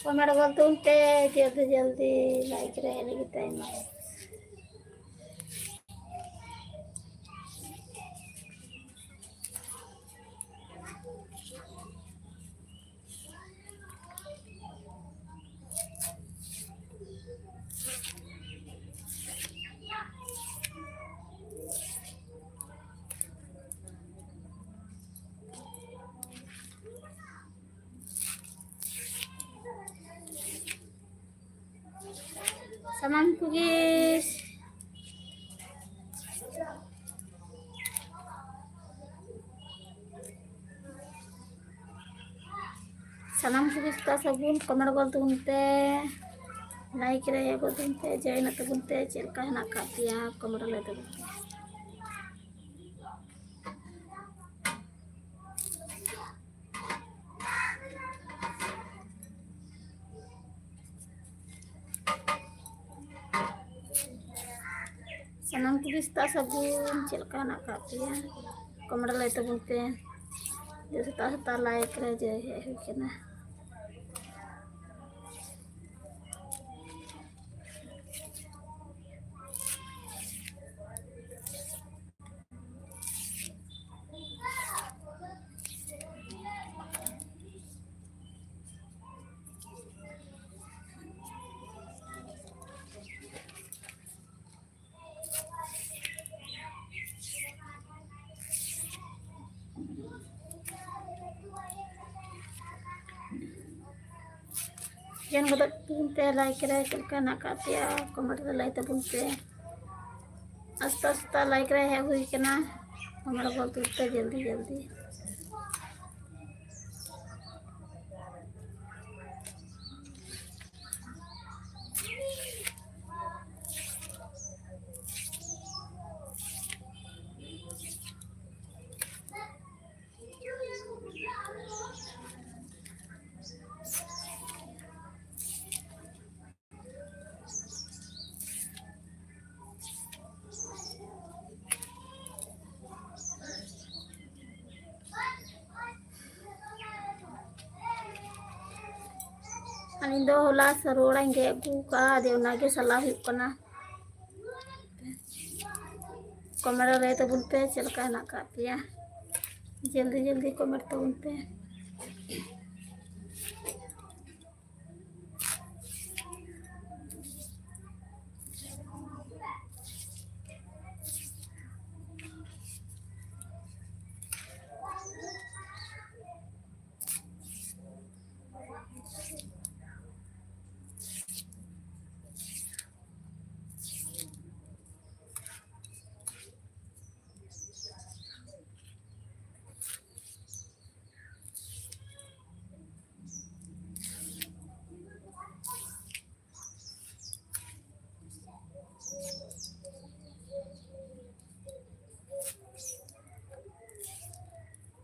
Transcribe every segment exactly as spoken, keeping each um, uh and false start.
Comment ᱜᱚᱞ ᱛᱩᱱ ᱛᱮ ᱡᱚᱞᱫᱤ ᱡᱚᱞᱫᱤ like ᱨᱮ ᱦᱮᱡ ᱞᱟᱹᱜᱤᱫ ᱛᱮ ᱟᱭᱢᱟ᱾ ᱥᱟᱱᱟᱢ ᱠᱚᱜᱮ ᱥᱟᱱᱟᱢ ᱠᱚᱜᱮ ᱥᱮᱛᱟᱜ ᱥᱟᱹᱜᱩᱱ᱾ Comment ᱜᱚᱫ ᱛᱟᱵᱚᱱ ᱯᱮ, like ᱨᱮ ᱤᱭᱟᱹ ᱜᱚᱫ ᱛᱟᱵᱚᱱ ᱯᱮ, join ᱛᱟᱵᱚᱱ ᱯᱮ, ᱪᱮᱫ ᱞᱮᱠᱟ ᱦᱮᱱᱟᱜ ᱟᱠᱟᱫ ᱯᱮᱭᱟ comment ᱨᱮ ᱞᱟᱹᱭ ᱛᱟᱵᱚᱱ ᱯᱮ᱾ ᱥᱟᱱᱟᱢ ᱠᱚᱜᱮ ᱥᱮᱛᱟᱜ ᱥᱟᱹᱜᱩᱱ, ᱪᱮᱫ ᱞᱮᱠᱟ ᱦᱮᱱᱟᱜ ᱟᱠᱟᱫ ᱯᱮᱭᱟ? Comment ᱨᱮ ᱞᱟᱹᱭ ᱛᱟᱵᱚᱱ ᱯᱮ᱾ ᱡᱮ ᱥᱮᱛᱟᱜ ᱥᱮᱛᱟᱜ like ᱨᱮ ᱡᱮ ᱦᱮᱡ ᱦᱩᱭ ᱠᱟᱱᱟ᱾ Join ᱜᱚᱫᱚᱜ ᱛᱟᱵᱚᱱ ᱯᱮ, like ᱨᱮ ᱪᱮᱫ ᱞᱮᱠᱟ ᱦᱮᱱᱟᱜ ᱟᱠᱟᱫ ᱯᱮᱭᱟ, comment ᱨᱮ ᱞᱟᱹᱭ ᱛᱟᱵᱚᱱ ᱯᱮ᱾ ᱟᱥᱛᱮ ᱟᱥᱛᱮ like ᱨᱮ ᱦᱮᱡ ᱦᱩᱭ ᱠᱟᱱᱟ, comment ᱜᱚᱫ ᱛᱟᱵᱚᱱ ᱯᱮ ᱡᱚᱞᱫᱤ ᱡᱚᱞᱫᱤ᱾ ᱤᱧ ᱫᱚ ᱦᱚᱞᱟ ᱥᱟᱹᱨᱩ ᱟᱲᱟᱜ ᱤᱧ ᱜᱮᱫ ᱟᱹᱜᱩ ᱠᱟᱜᱼᱟ, ᱟᱫᱚ ᱚᱱᱟᱜᱮ ᱥᱟᱞᱟ ᱦᱩᱭᱩᱜ ᱠᱟᱱᱟ᱾ ᱠᱚᱢᱮᱱᱴ ᱨᱮ ᱞᱟᱹᱭ ᱛᱟᱵᱚᱱ ᱯᱮ ᱪᱮᱫ ᱞᱮᱠᱟ ᱦᱮᱱᱟᱜ ᱟᱠᱟᱫ ᱯᱮᱭᱟ᱾ ᱡᱚᱞᱫᱤ ᱡᱚᱞᱫᱤ ᱠᱚᱢᱮᱱᱴ ᱛᱟᱵᱚᱱ ᱯᱮ᱾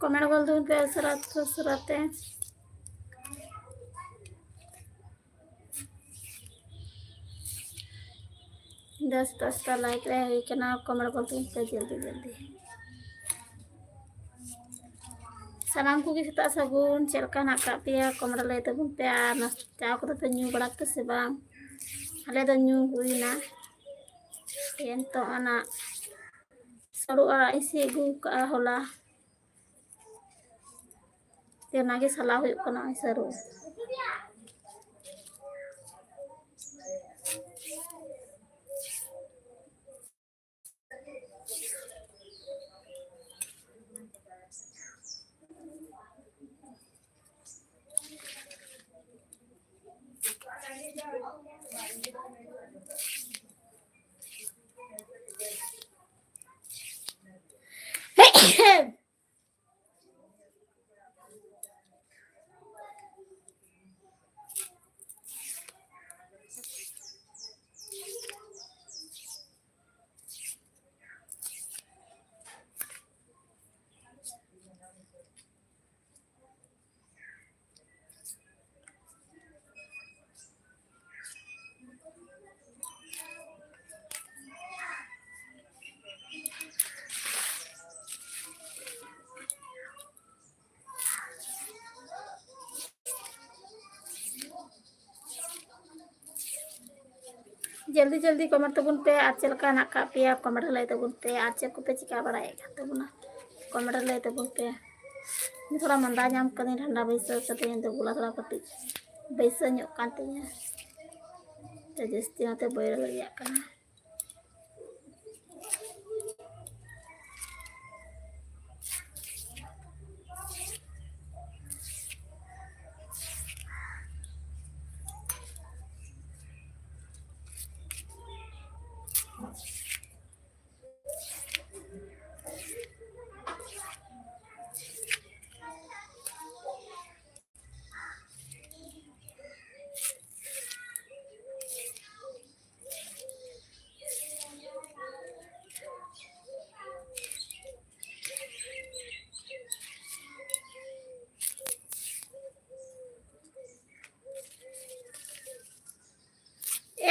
ᱠᱚᱢᱮᱱᱴ ᱜᱚᱞ ᱛᱟᱵᱚᱱ ᱯᱮ ᱩᱥᱟᱹᱨᱟ ᱩᱥᱟᱹᱨᱟ ᱛᱮ᱾ ᱫᱚᱥ ᱯᱟᱸᱪᱴᱟ ᱞᱟᱭᱤᱠ ᱨᱮ ᱦᱩᱭ ᱠᱟᱱᱟ, ᱠᱚᱢᱮᱱᱴ ᱜᱚᱞ ᱛᱟᱵᱚᱱ ᱯᱮ ᱡᱚᱞᱫᱤ ᱡᱚᱞᱫᱤ᱾ ᱥᱟᱱᱟᱢ ᱠᱚᱜᱮ ᱥᱮᱛᱟᱜ ᱥᱟᱹᱜᱩᱱ, ᱪᱮᱫ ᱞᱮᱠᱟ ᱦᱮᱱᱟᱜ ᱟᱠᱟᱫ ᱯᱮᱭᱟ? ᱠᱚᱢᱮᱱᱴ ᱞᱟᱹᱭ ᱛᱟᱵᱚᱱ ᱯᱮ᱾ ᱟᱨ ᱱᱟᱥ-, ᱪᱟ ᱠᱚᱫᱚ ᱯᱮ ᱧᱩ ᱵᱟᱲᱟ ᱠᱮᱫᱟ ᱥᱮ ᱵᱟᱝ? ᱟᱞᱮ ᱫᱚ ᱧᱩ ᱦᱩᱭᱱᱟ᱾ ᱱᱤᱛᱚᱜ ᱚᱱᱟ ᱥᱟᱹᱨᱩ ᱟᱲᱟᱜ ᱤᱧ ᱥᱤᱫ ᱟᱹᱜᱩ ᱠᱟᱜᱼᱟ ᱦᱚᱞᱟ᱾ ᱛᱮ ᱚᱱᱟᱜᱮ ᱥᱟᱞᱟ ᱦᱩᱭᱩᱜ ᱠᱟᱱᱟ ᱱᱚᱜᱼᱚᱭ ᱥᱟᱹᱨᱩ᱾ ᱡᱚᱞᱫᱤ ᱡᱚᱞᱫᱤ ᱠᱚᱢᱮᱱᱴ ᱛᱟᱵᱚᱱ ᱯᱮ, ᱟᱨ ᱪᱮᱫ ᱞᱮᱠᱟ ᱦᱮᱱᱟᱜ ᱟᱠᱟᱫ ᱯᱮᱭᱟ ᱠᱚᱢᱮᱱᱴ ᱨᱮ ᱞᱟᱹᱭ ᱛᱟᱵᱚᱱ ᱯᱮ, ᱟᱨ ᱪᱮᱫ ᱠᱚᱯᱮ ᱪᱤᱠᱟ ᱵᱟᱲᱟᱭᱮᱫ ᱠᱟᱱ ᱛᱟᱵᱚᱱᱟ ᱠᱚᱢᱮᱱᱴ ᱨᱮ ᱞᱟᱹᱭ ᱛᱟᱵᱚᱱ ᱯᱮ᱾ ᱤᱧ ᱛᱷᱚᱲᱟ ᱢᱟᱸᱫᱟ ᱧᱟᱢ ᱠᱟᱹᱫᱤᱧ, ᱴᱷᱟᱱᱰᱟ ᱵᱟᱹᱭᱥᱟᱹᱣ ᱠᱟᱹᱫᱤᱧ, ᱤᱧ ᱫᱚ ᱜᱚᱞᱟ ᱛᱷᱚᱲᱟ ᱠᱟᱹᱴᱤᱡ ᱵᱟᱹᱭᱥᱟᱹᱣ ᱧᱚᱜ ᱠᱟᱱ ᱛᱤᱧᱟᱹ, ᱛᱚ ᱡᱟᱹᱥᱛᱤ ᱚᱱᱟᱛᱮ ᱵᱟᱹᱧ ᱨᱚᱲ ᱫᱟᱲᱮᱭᱟᱜ ᱠᱟᱱᱟ᱾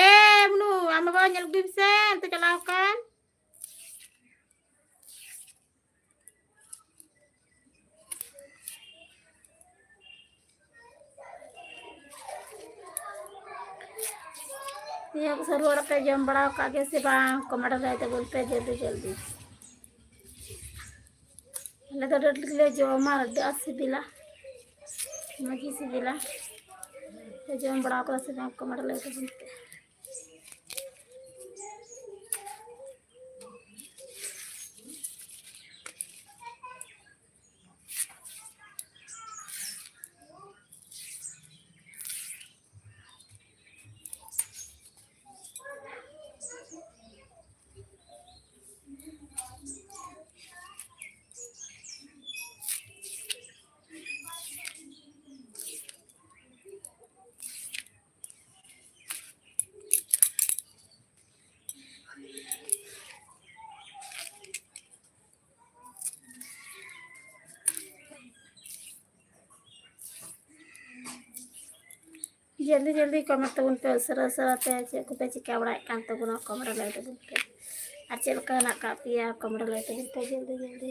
ᱮ ᱢᱩᱱᱩ, ᱟᱢ ᱵᱟᱵᱟ ᱧᱮᱞ ᱟᱹᱜᱩᱭ ᱢᱮᱥᱮ, ᱚᱱᱛᱮ ᱪᱟᱞᱟᱣ ᱟᱠᱟᱱ᱾ ᱱᱤᱭᱟᱹ ᱥᱟᱹᱨᱩ ᱟᱲᱟᱜ ᱯᱮ ᱡᱚᱢ ᱵᱟᱲᱟ ᱟᱠᱟᱫ ᱜᱮ ᱥᱮ ᱵᱟᱝ? ᱠᱚᱢᱮᱱᱴ ᱨᱮ ᱞᱟᱹᱭ ᱛᱟᱵᱚᱱ ᱯᱮ ᱡᱚᱞᱫᱤ ᱡᱚᱞᱫᱤ᱾ ᱟᱞᱮ ᱫᱚ ᱟᱹᱰᱤ ᱟᱸᱴ ᱜᱮᱞᱮ ᱡᱚᱢᱟ, ᱟᱹᱰᱤ ᱟᱸᱴ ᱥᱤᱵᱤᱞᱟ, ᱢᱚᱡᱽ ᱜᱮ ᱥᱤᱵᱤᱞᱟ᱾ ᱯᱮ ᱡᱚᱢ ᱵᱟᱲᱟ ᱟᱠᱟᱫᱟ ᱥᱮ ᱵᱟᱝ? ᱠᱚᱢᱮᱱᱴ ᱨᱮ ᱞᱟᱹᱭ ᱛᱟᱵᱚᱱ ᱯᱮ᱾ ᱡᱚᱞᱫᱤ ᱡᱚᱞᱫᱤ ᱠᱚᱢᱮᱱᱴ ᱛᱟᱵᱚᱱ ᱯᱮ, ᱩᱥᱟᱹᱨᱟ ᱩᱥᱟᱹᱨᱟ ᱛᱮ ᱪᱮᱫ ᱠᱚᱯᱮ ᱪᱤᱠᱟ ᱵᱟᱲᱟᱭᱮᱫ ᱠᱟᱱ ᱛᱟᱵᱚᱱᱟ, ᱠᱚᱢᱮᱱᱴ ᱨᱮ ᱞᱟᱹᱭ ᱛᱟᱵᱚᱱ ᱯᱮ᱾ ᱟᱨ ᱪᱮᱫ ᱞᱮᱠᱟ ᱦᱮᱱᱟᱜ ᱟᱠᱟᱫ ᱯᱮᱭᱟ, ᱠᱚᱢᱮᱱᱴ ᱨᱮ ᱞᱟᱹᱭ ᱛᱟᱵᱚᱱ ᱯᱮ ᱡᱚᱞᱫᱤ ᱡᱚᱞᱫᱤ᱾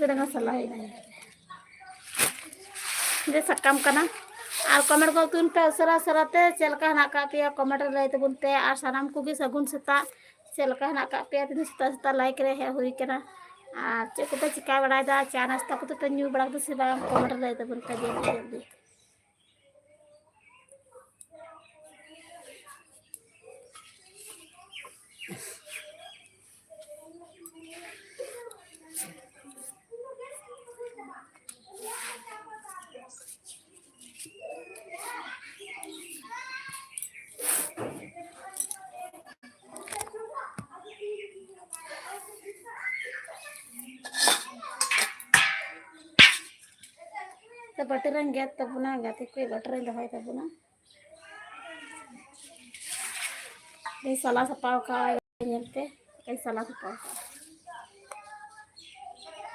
ᱰᱟᱸᱜᱟ ᱥᱟᱞᱟ ᱦᱩᱭᱱᱟ᱾ ᱡᱮ ᱥᱟᱠᱟᱢ ᱠᱟᱱᱟ᱾ ᱟᱨ comment ᱜᱚᱫ ᱛᱟᱵᱚᱱ ᱯᱮ ᱩᱥᱟᱹᱨᱟ ᱩᱥᱟᱹᱨᱟ ᱛᱮ, ᱪᱮᱫ ᱞᱮᱠᱟ ᱦᱮᱱᱟᱜ ᱟᱠᱟᱫ ᱯᱮᱭᱟ comment ᱨᱮ ᱞᱟᱹᱭ ᱛᱟᱵᱚᱱ ᱯᱮ᱾ ᱟᱨ ᱥᱟᱱᱟᱢ ᱠᱚᱜᱮ ᱥᱟᱹᱜᱩᱱ ᱥᱮᱛᱟᱜ, ᱪᱮᱫ ᱞᱮᱠᱟ ᱦᱮᱱᱟᱜ ᱟᱠᱟᱫ ᱯᱮᱭᱟ? ᱛᱤᱱᱟᱹᱜ ᱥᱮᱛᱟᱜ ᱥᱮᱛᱟᱜ like ᱨᱮ ᱦᱮᱡ ᱦᱩᱭ ᱠᱟᱱᱟ᱾ ᱟᱨ ᱪᱮᱫ ᱠᱚᱯᱮ ᱪᱤᱠᱟ ᱵᱟᱲᱟᱭᱮᱫᱟ? ᱪᱟ ᱱᱟᱥᱛᱟ ᱠᱚᱫᱚ ᱯᱮ ᱧᱩ ᱵᱟᱲᱟ ᱠᱮᱫᱟ ᱥᱮ ᱵᱟᱝ? comment ᱨᱮ ᱞᱟᱹᱭ ᱛᱟᱵᱚᱱ ᱯᱮ ᱡᱚᱞᱫᱤ ᱡᱚᱞᱫᱤ᱾ ᱛᱚ ᱵᱟᱹᱴᱤ ᱨᱮᱧ ᱜᱮᱫ ᱛᱟᱵᱚᱱᱟ, ᱜᱟᱛᱮ ᱠᱚ, ᱵᱟᱹᱴᱤ ᱨᱮᱧ ᱫᱚᱦᱚᱭ ᱛᱟᱵᱚᱱᱟ᱾ ᱟᱹᱰᱤ ᱥᱟᱞᱟ ᱥᱟᱯᱷᱟ ᱟᱠᱟᱫ, ᱧᱮᱞ ᱯᱮ, ᱟᱹᱰᱤ ᱥᱟᱞᱟ ᱥᱟᱯᱷᱟ ᱟᱠᱟᱫ᱾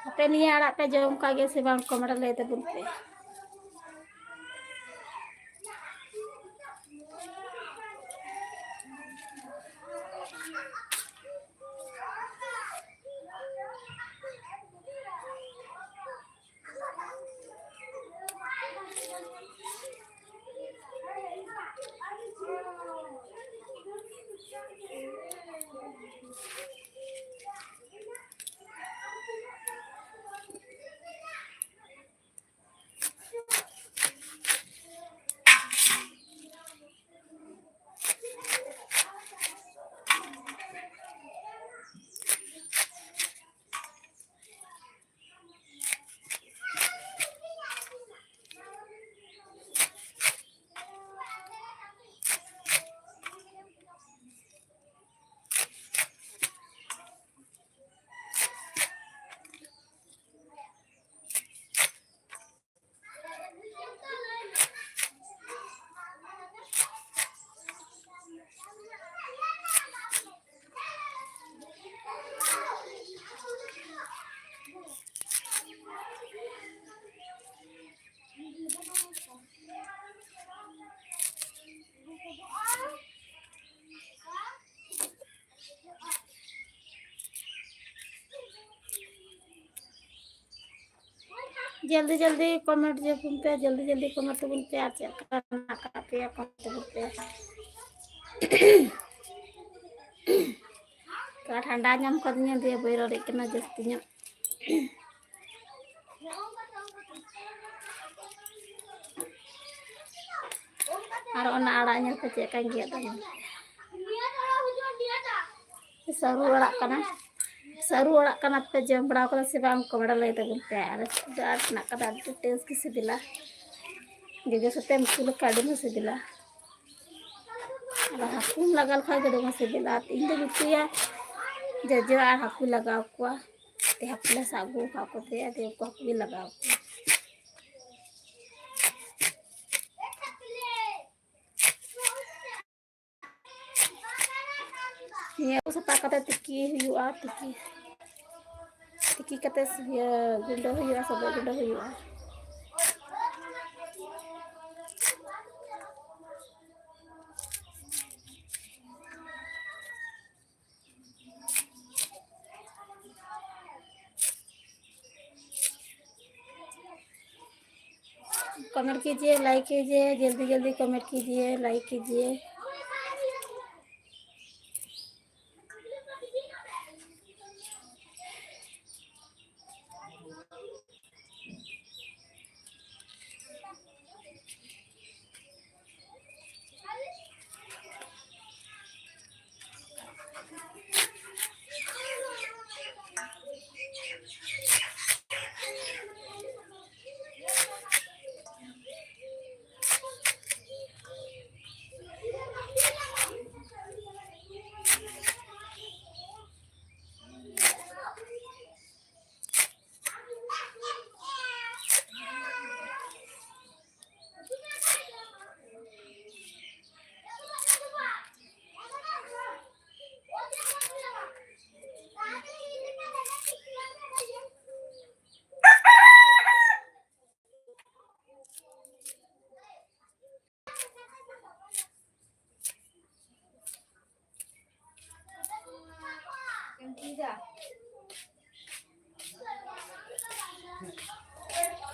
ᱟᱯᱮ ᱱᱤᱭᱟᱹ ᱟᱲᱟᱜ ᱯᱮ ᱡᱚᱢ ᱠᱟᱜ ᱜᱮᱭᱟ ᱥᱮ ᱵᱟᱝ? comment ᱨᱮ ᱞᱟᱹᱭ ᱛᱟᱵᱚᱱ ᱯᱮ᱾ ᱡᱚᱞᱫᱤ ᱡᱚᱞᱫᱤ ᱠᱚᱢᱮᱱᱴ ᱡᱮ ᱵᱚᱱ ᱯᱮ, ᱡᱚᱞᱫᱤ ᱡᱚᱞᱫᱤ ᱠᱚᱢᱮᱱᱴ ᱛᱟᱵᱚᱱ ᱯᱮ, ᱟᱨ ᱪᱮᱫ ᱞᱮᱠᱟ ᱢᱮᱱᱟᱜ ᱟᱠᱟᱫ ᱯᱮᱭᱟ ᱠᱚᱢᱮᱱᱴ ᱛᱟᱵᱚᱱ ᱯᱮ᱾ ᱛᱚ ᱴᱷᱟᱱᱰᱟ ᱧᱟᱢ ᱠᱟᱫᱤᱧᱟ, ᱫᱤᱭᱮ ᱵᱟᱹᱧ ᱨᱚᱲᱮᱫ ᱠᱟᱱᱟ ᱡᱟᱹᱥᱛᱤ ᱧᱚᱜ᱾ ᱟᱨ ᱚᱱᱟ ᱟᱲᱟᱜ ᱧᱮᱞ ᱯᱮ ᱪᱮᱫ ᱞᱮᱠᱟᱧ ᱜᱮᱫ ᱫᱟ᱾ ᱥᱟᱹᱨᱩ ᱟᱲᱟᱜ ᱠᱟᱱᱟ, ᱥᱟᱹᱨᱩ ᱟᱲᱟᱜ ᱠᱟᱱᱟ ᱯᱮ, ᱡᱚᱢ ᱵᱟᱲᱟ ᱠᱟᱫᱟ ᱥᱮ ᱵᱟᱝ? ᱠᱚᱢᱮᱱᱴ ᱞᱟᱹᱭ ᱛᱟᱵᱚᱱ ᱯᱮ᱾ ᱟᱨ ᱟᱹᱰᱤ ᱟᱸᱴ ᱢᱮᱱᱟᱜ ᱠᱟᱫᱟ, ᱟᱹᱰᱤ ᱴᱮᱥᱴ ᱜᱮ ᱥᱤᱵᱤᱞᱟ᱾ ᱡᱚᱡᱚ ᱥᱟᱛᱮᱢ ᱩᱛᱩ ᱞᱮᱠᱷᱟᱱ ᱟᱹᱰᱤ ᱢᱚᱡᱽ ᱥᱤᱵᱤᱞᱟ᱾ ᱟᱨ ᱦᱟᱹᱠᱩᱢ ᱞᱟᱜᱟᱣ ᱞᱮᱠᱷᱟᱱ ᱜᱮ ᱫᱚᱢᱮ ᱥᱤᱵᱤᱞᱟ᱾ ᱟᱨ ᱤᱧ ᱫᱚᱧ ᱩᱛᱩᱭᱟ ᱡᱚᱡᱚ ᱟᱨ ᱦᱟᱹᱠᱩ ᱞᱟᱜᱟᱣ ᱠᱚᱣᱟ᱾ ᱛᱮ ᱦᱟᱹᱠᱩ ᱞᱮ ᱥᱟᱵ ᱟᱹᱜᱩ ᱟᱠᱟᱫ ᱠᱚᱛᱮ ᱟᱫᱚ ᱩᱱᱠᱩ ᱦᱟᱹᱠᱩ ᱜᱮ ᱞᱟᱜᱟᱣ ᱠᱚᱣᱟ᱾ ᱱᱤᱭᱟᱹ ᱠᱚ ᱥᱟᱯᱷᱟ ᱠᱟᱛᱮ ᱛᱤᱠᱤ ᱦᱩᱭᱩᱜᱼᱟ, ᱛᱤᱠᱤ, ᱛᱤᱠᱤ ᱠᱟᱛᱮ ᱤᱭᱟᱹ ᱜᱩᱸᱰᱟᱹ ᱦᱩᱭᱩᱜᱼᱟ, ᱥᱚᱵᱚᱫ ᱜᱩᱸᱰᱟᱹ ᱦᱩᱭᱩᱜᱼᱟ᱾ कमेंट कीजिए, लाइक कीजिए, जल्दी जल्दी कमेंट कीजिए, लाइक कीजिए।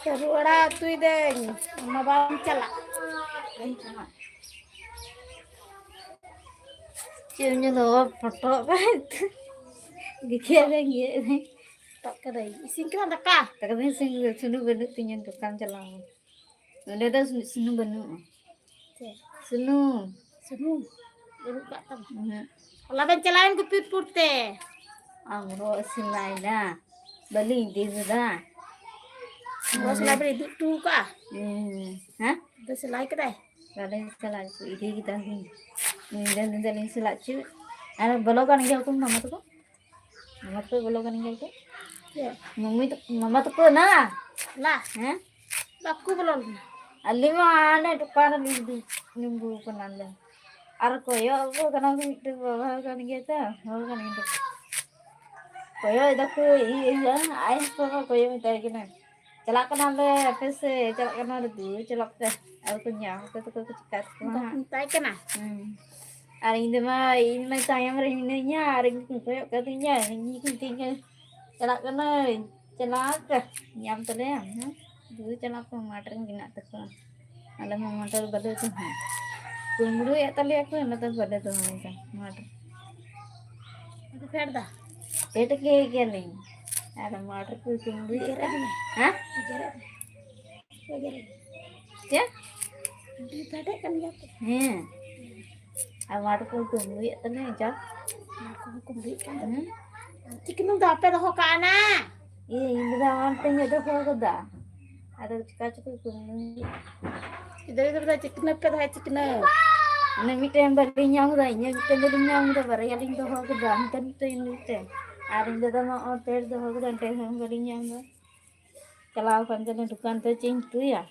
ᱥᱟᱹᱨᱩ ᱟᱲᱟᱜ ᱩᱛᱩᱭ ᱫᱟᱹᱧ, ᱚᱱᱟ ᱵᱟᱢ ᱪᱟᱞᱟᱜ᱾ ᱪᱮᱫ ᱮᱢ ᱧᱮᱞ ᱫᱟ? ᱯᱚᱴᱚᱜ ᱠᱟᱱᱟᱭ᱾ ᱜᱮᱜᱮᱨ ᱫᱟᱭ, ᱜᱮᱜᱮᱨ ᱫᱟᱭ᱾ ᱯᱚᱴᱚᱜ ᱠᱟᱹᱫᱟᱹᱧ᱾ ᱤᱥᱤᱱ ᱠᱮᱫᱟᱢ ᱫᱟᱠᱟ? ᱫᱟᱠᱟ ᱫᱚᱧ ᱤᱥᱤᱱ ᱠᱮᱫᱟ, ᱥᱩᱱᱩᱢ ᱵᱟᱹᱱᱩᱜ ᱛᱤᱧᱟᱹ, ᱫᱚᱠᱟᱱ ᱪᱟᱞᱟᱣ᱾ ᱱᱚᱸᱰᱮ ᱫᱚ ᱥᱩᱱᱩᱢ ᱵᱟᱹᱱᱩᱜᱼᱟ᱾ ᱪᱮᱫ? ᱥᱩᱱᱩᱢ᱾ ᱥᱩᱱᱩᱢ? ᱵᱟᱹᱱᱩᱜ ᱠᱟᱜ ᱛᱟᱢᱟ? ᱩᱦᱩᱸ᱾ ᱦᱚᱞᱟ ᱫᱚᱧ ᱪᱟᱞᱟᱣᱮᱱ ᱜᱩᱯᱤ ᱯᱩᱨ ᱛᱮ᱾ ᱟᱢ ᱨᱚᱜ ᱥᱤᱞᱟᱭ ᱫᱟ, ᱵᱟᱹᱞᱤᱧ ᱤᱫᱤ ᱞᱮᱫᱟ᱾ ᱨᱚᱜ ᱥᱤᱞᱟᱭ ᱵᱮᱱ ᱤᱫᱤ ᱦᱚᱴᱚ ᱠᱟᱜᱼᱟ? ᱦᱮᱸ᱾ ᱦᱮᱸ? ᱟᱫᱚ ᱥᱤᱞᱟᱭ ᱠᱮᱫᱟᱭ? ᱵᱟᱞᱮ ᱥᱤᱞᱟᱭ ᱦᱚᱪᱚ, ᱤᱫᱤ ᱠᱮᱫᱟ ᱞᱤᱧ᱾ ᱧᱤᱫᱟᱹ, ᱧᱤᱫᱟᱹ ᱞᱤᱧ ᱥᱤᱞᱟᱭ ᱦᱚᱪᱚ᱾ ᱟᱨ ᱵᱚᱞᱚ ᱠᱟᱱ ᱜᱮᱭᱟ ᱠᱚ ᱢᱟᱢᱟ ᱛᱟᱠᱚ᱾ ᱢᱟᱢᱟ ᱛᱟᱠᱚ ᱵᱚᱞᱚ ᱠᱟᱱ ᱜᱮᱭᱟ ᱠᱚ᱾ ᱪᱮᱫ? ᱢᱟᱢᱤ ᱛᱟᱠᱚ, ᱢᱟᱢᱟ ᱛᱟᱠᱚ ᱱᱟ᱾ ᱞᱟ᱾ ᱦᱮᱸ? ᱵᱟᱠᱚ ᱵᱚᱞᱚ ᱞᱮᱱᱟ᱾ ᱟᱹᱞᱤᱧ ᱢᱟ ᱦᱟᱱᱮ ᱫᱚᱠᱟᱱ ᱨᱮᱞᱤᱧ ᱫᱩ-, ᱛᱤᱸᱜᱩ ᱠᱟᱱᱟᱞᱮ᱾ ᱟᱨ ᱠᱚᱭᱚᱜ ᱟᱠᱚ ᱠᱟᱱᱟ ᱠᱚ ᱢᱤᱫᱴᱮᱱ ᱵᱟᱵᱟ ᱠᱟᱱ ᱜᱮᱭᱟ ᱛᱚ, ᱦᱚᱲ ᱠᱟᱱ ᱜᱮᱭᱟ᱾ ᱠᱚᱭᱚᱜ ᱮᱫᱟ ᱠᱚ, ᱤᱭᱟᱹ, ᱤᱭᱟᱹ, ᱟᱭ ᱦᱚᱯᱚᱱ ᱠᱚ ᱠᱚᱭᱚᱜ ᱢᱮᱛᱟᱭ ᱠᱟᱱᱟ᱾ ᱪᱟᱞᱟᱜ ᱠᱟᱱᱟᱞᱮ ᱟᱯᱮ ᱥᱮᱫ, ᱪᱟᱞᱟᱜ ᱠᱟᱱᱟᱞᱮ, ᱫᱩ ᱪᱟᱞᱟᱜ ᱯᱮ᱾ ᱟᱨ ᱠᱚ ᱧᱟᱢ ᱠᱚ ᱛᱟᱠᱚ ᱠᱚ ᱪᱤᱠᱟ ᱛᱟᱠᱚᱣᱟ ᱚᱱᱠᱟ ᱠᱚ ᱦᱟᱸᱜ᱾ ᱢᱮᱛᱟᱭ ᱠᱟᱱᱟ? ᱦᱩᱸ᱾ ᱟᱨ ᱤᱧ ᱫᱚ ᱢᱟ, ᱤᱧ ᱢᱟ ᱛᱟᱭᱚᱢ ᱨᱮ ᱢᱤᱱᱟᱹᱧᱟ, ᱟᱨ ᱤᱧ ᱠᱚ ᱠᱚᱭᱚᱜ ᱠᱟᱫᱤᱧᱟ, ᱤᱧ ᱠᱚ ᱢᱤᱛᱟᱹᱧ ᱠᱟᱱᱟ, "ᱪᱟᱞᱟᱜ ᱠᱟᱹᱱᱟᱹᱧ, ᱪᱟᱞᱟᱜ ᱯᱮ, ᱧᱟᱢ ᱛᱟᱞᱮᱭᱟᱢ, ᱦᱮᱸ?" ᱫᱩ ᱪᱟᱞᱟᱜ ᱠᱚ ᱢᱟᱴᱷ ᱨᱮ ᱢᱮᱱᱟᱜ ᱛᱟᱠᱚᱣᱟ᱾ ᱟᱞᱮ ᱢᱟ ᱢᱟᱴᱷ ᱨᱮ ᱵᱟᱞᱮ ᱛᱟᱦᱮᱸ᱾ ᱠᱩᱢᱵᱽᱲᱩᱭᱮᱫ ᱛᱟᱞᱮᱭᱟ ᱠᱚ, ᱚᱱᱟᱛᱮ ᱵᱟᱞᱮ ᱫᱚᱦᱚᱭᱮᱫᱟ ᱢᱟᱴᱷ ᱨᱮ᱾ ᱟᱫᱚ ᱯᱷᱮᱰ ᱫᱟ? ᱯᱷᱮᱰ ᱠᱮᱫ ᱜᱮᱭᱟᱞᱤᱧ᱾ ᱟᱨ ᱢᱟᱴᱷ ᱨᱮᱠᱚ ᱠᱩᱢᱵᱽᱲᱩᱭᱮᱫ ᱜᱮᱨᱮᱫ ᱠᱟᱱᱟ᱾ ᱢᱮ᱾ ᱦᱮᱸ? ᱜᱮᱨᱮᱫ ᱢᱮ᱾ ᱜᱮᱨᱮᱫ ᱢᱮ᱾ ᱪᱮᱫ? ᱟᱹᱰᱤ ᱯᱷᱮᱰᱮᱫ ᱠᱟᱱ ᱜᱮᱭᱟ ᱠᱚ᱾ ᱦᱮᱸ᱾ ᱟᱨ ᱢᱟᱴᱷ ᱨᱮᱠᱚ ᱠᱩᱢᱵᱽᱲᱩᱭᱮᱫ ᱛᱟᱞᱮᱭᱟ, ᱡᱟ᱾ ᱢᱟᱴᱷ ᱠᱚ ᱠᱩᱢᱵᱽᱲᱩᱭᱮᱫ ᱠᱟᱱ ᱦᱩᱸ᱾ ᱛᱟᱞᱮᱭᱟ᱾ ᱪᱤᱠᱱᱩ ᱫᱚ ᱟᱯᱮ ᱫᱚᱦᱚ ᱠᱟᱜᱼᱟ ᱱᱟ? ᱤᱭᱟᱹ, ᱤᱧ ᱫᱚ ᱚᱱᱛᱮᱧ ᱫᱚᱦᱚ ᱠᱟᱫᱟ᱾ ᱟᱫᱚ ᱪᱤᱠᱟ ᱪᱚᱠᱚ ᱠᱩᱢᱵᱽᱲᱩᱭᱮᱫ᱾ ᱜᱤᱫᱽᱨᱟᱹ ᱜᱤᱫᱽᱨᱟᱹ ᱫᱚ ᱪᱤᱠᱱᱟᱹ ᱯᱮ ᱫᱚᱦᱚᱭᱟ, ᱪᱤᱠᱱᱟᱹ᱾ ᱚᱱᱮ ᱢᱤᱫᱴᱮᱱ ᱵᱟᱹᱞᱤᱧ ᱧᱟᱢ ᱠᱮᱫᱟ, ᱤᱧᱟᱹᱜ ᱢᱤᱫᱴᱮᱱ ᱵᱟᱹᱞᱤᱧ ᱧᱟᱢ ᱠᱮᱫᱟ, ᱵᱟᱨᱭᱟ ᱞᱤᱧ ᱫᱚᱦᱚ ᱠᱮᱫᱟ, ᱢᱤᱫᱴᱮᱱ, ᱢᱤᱫᱴᱮᱱ, ᱢᱤᱫᱴᱮᱱ᱾ ᱟᱨ ᱤᱧ ᱫᱟᱫᱟ ᱢᱟ ᱚᱱᱛᱮ ᱫᱚᱦᱚ ᱠᱮᱫᱟ, ᱚᱸᱰᱮ ᱦᱚᱸ ᱵᱟᱹᱞᱤᱧ ᱧᱟᱢ ᱮᱫᱟ᱾ ᱪᱟᱞᱟᱣ ᱟᱠᱟᱱ ᱪᱚᱞᱮ ᱫᱚᱠᱟᱱ ᱛᱮ, ᱪᱮᱫ ᱤᱧ ᱩᱛᱩᱭᱟ?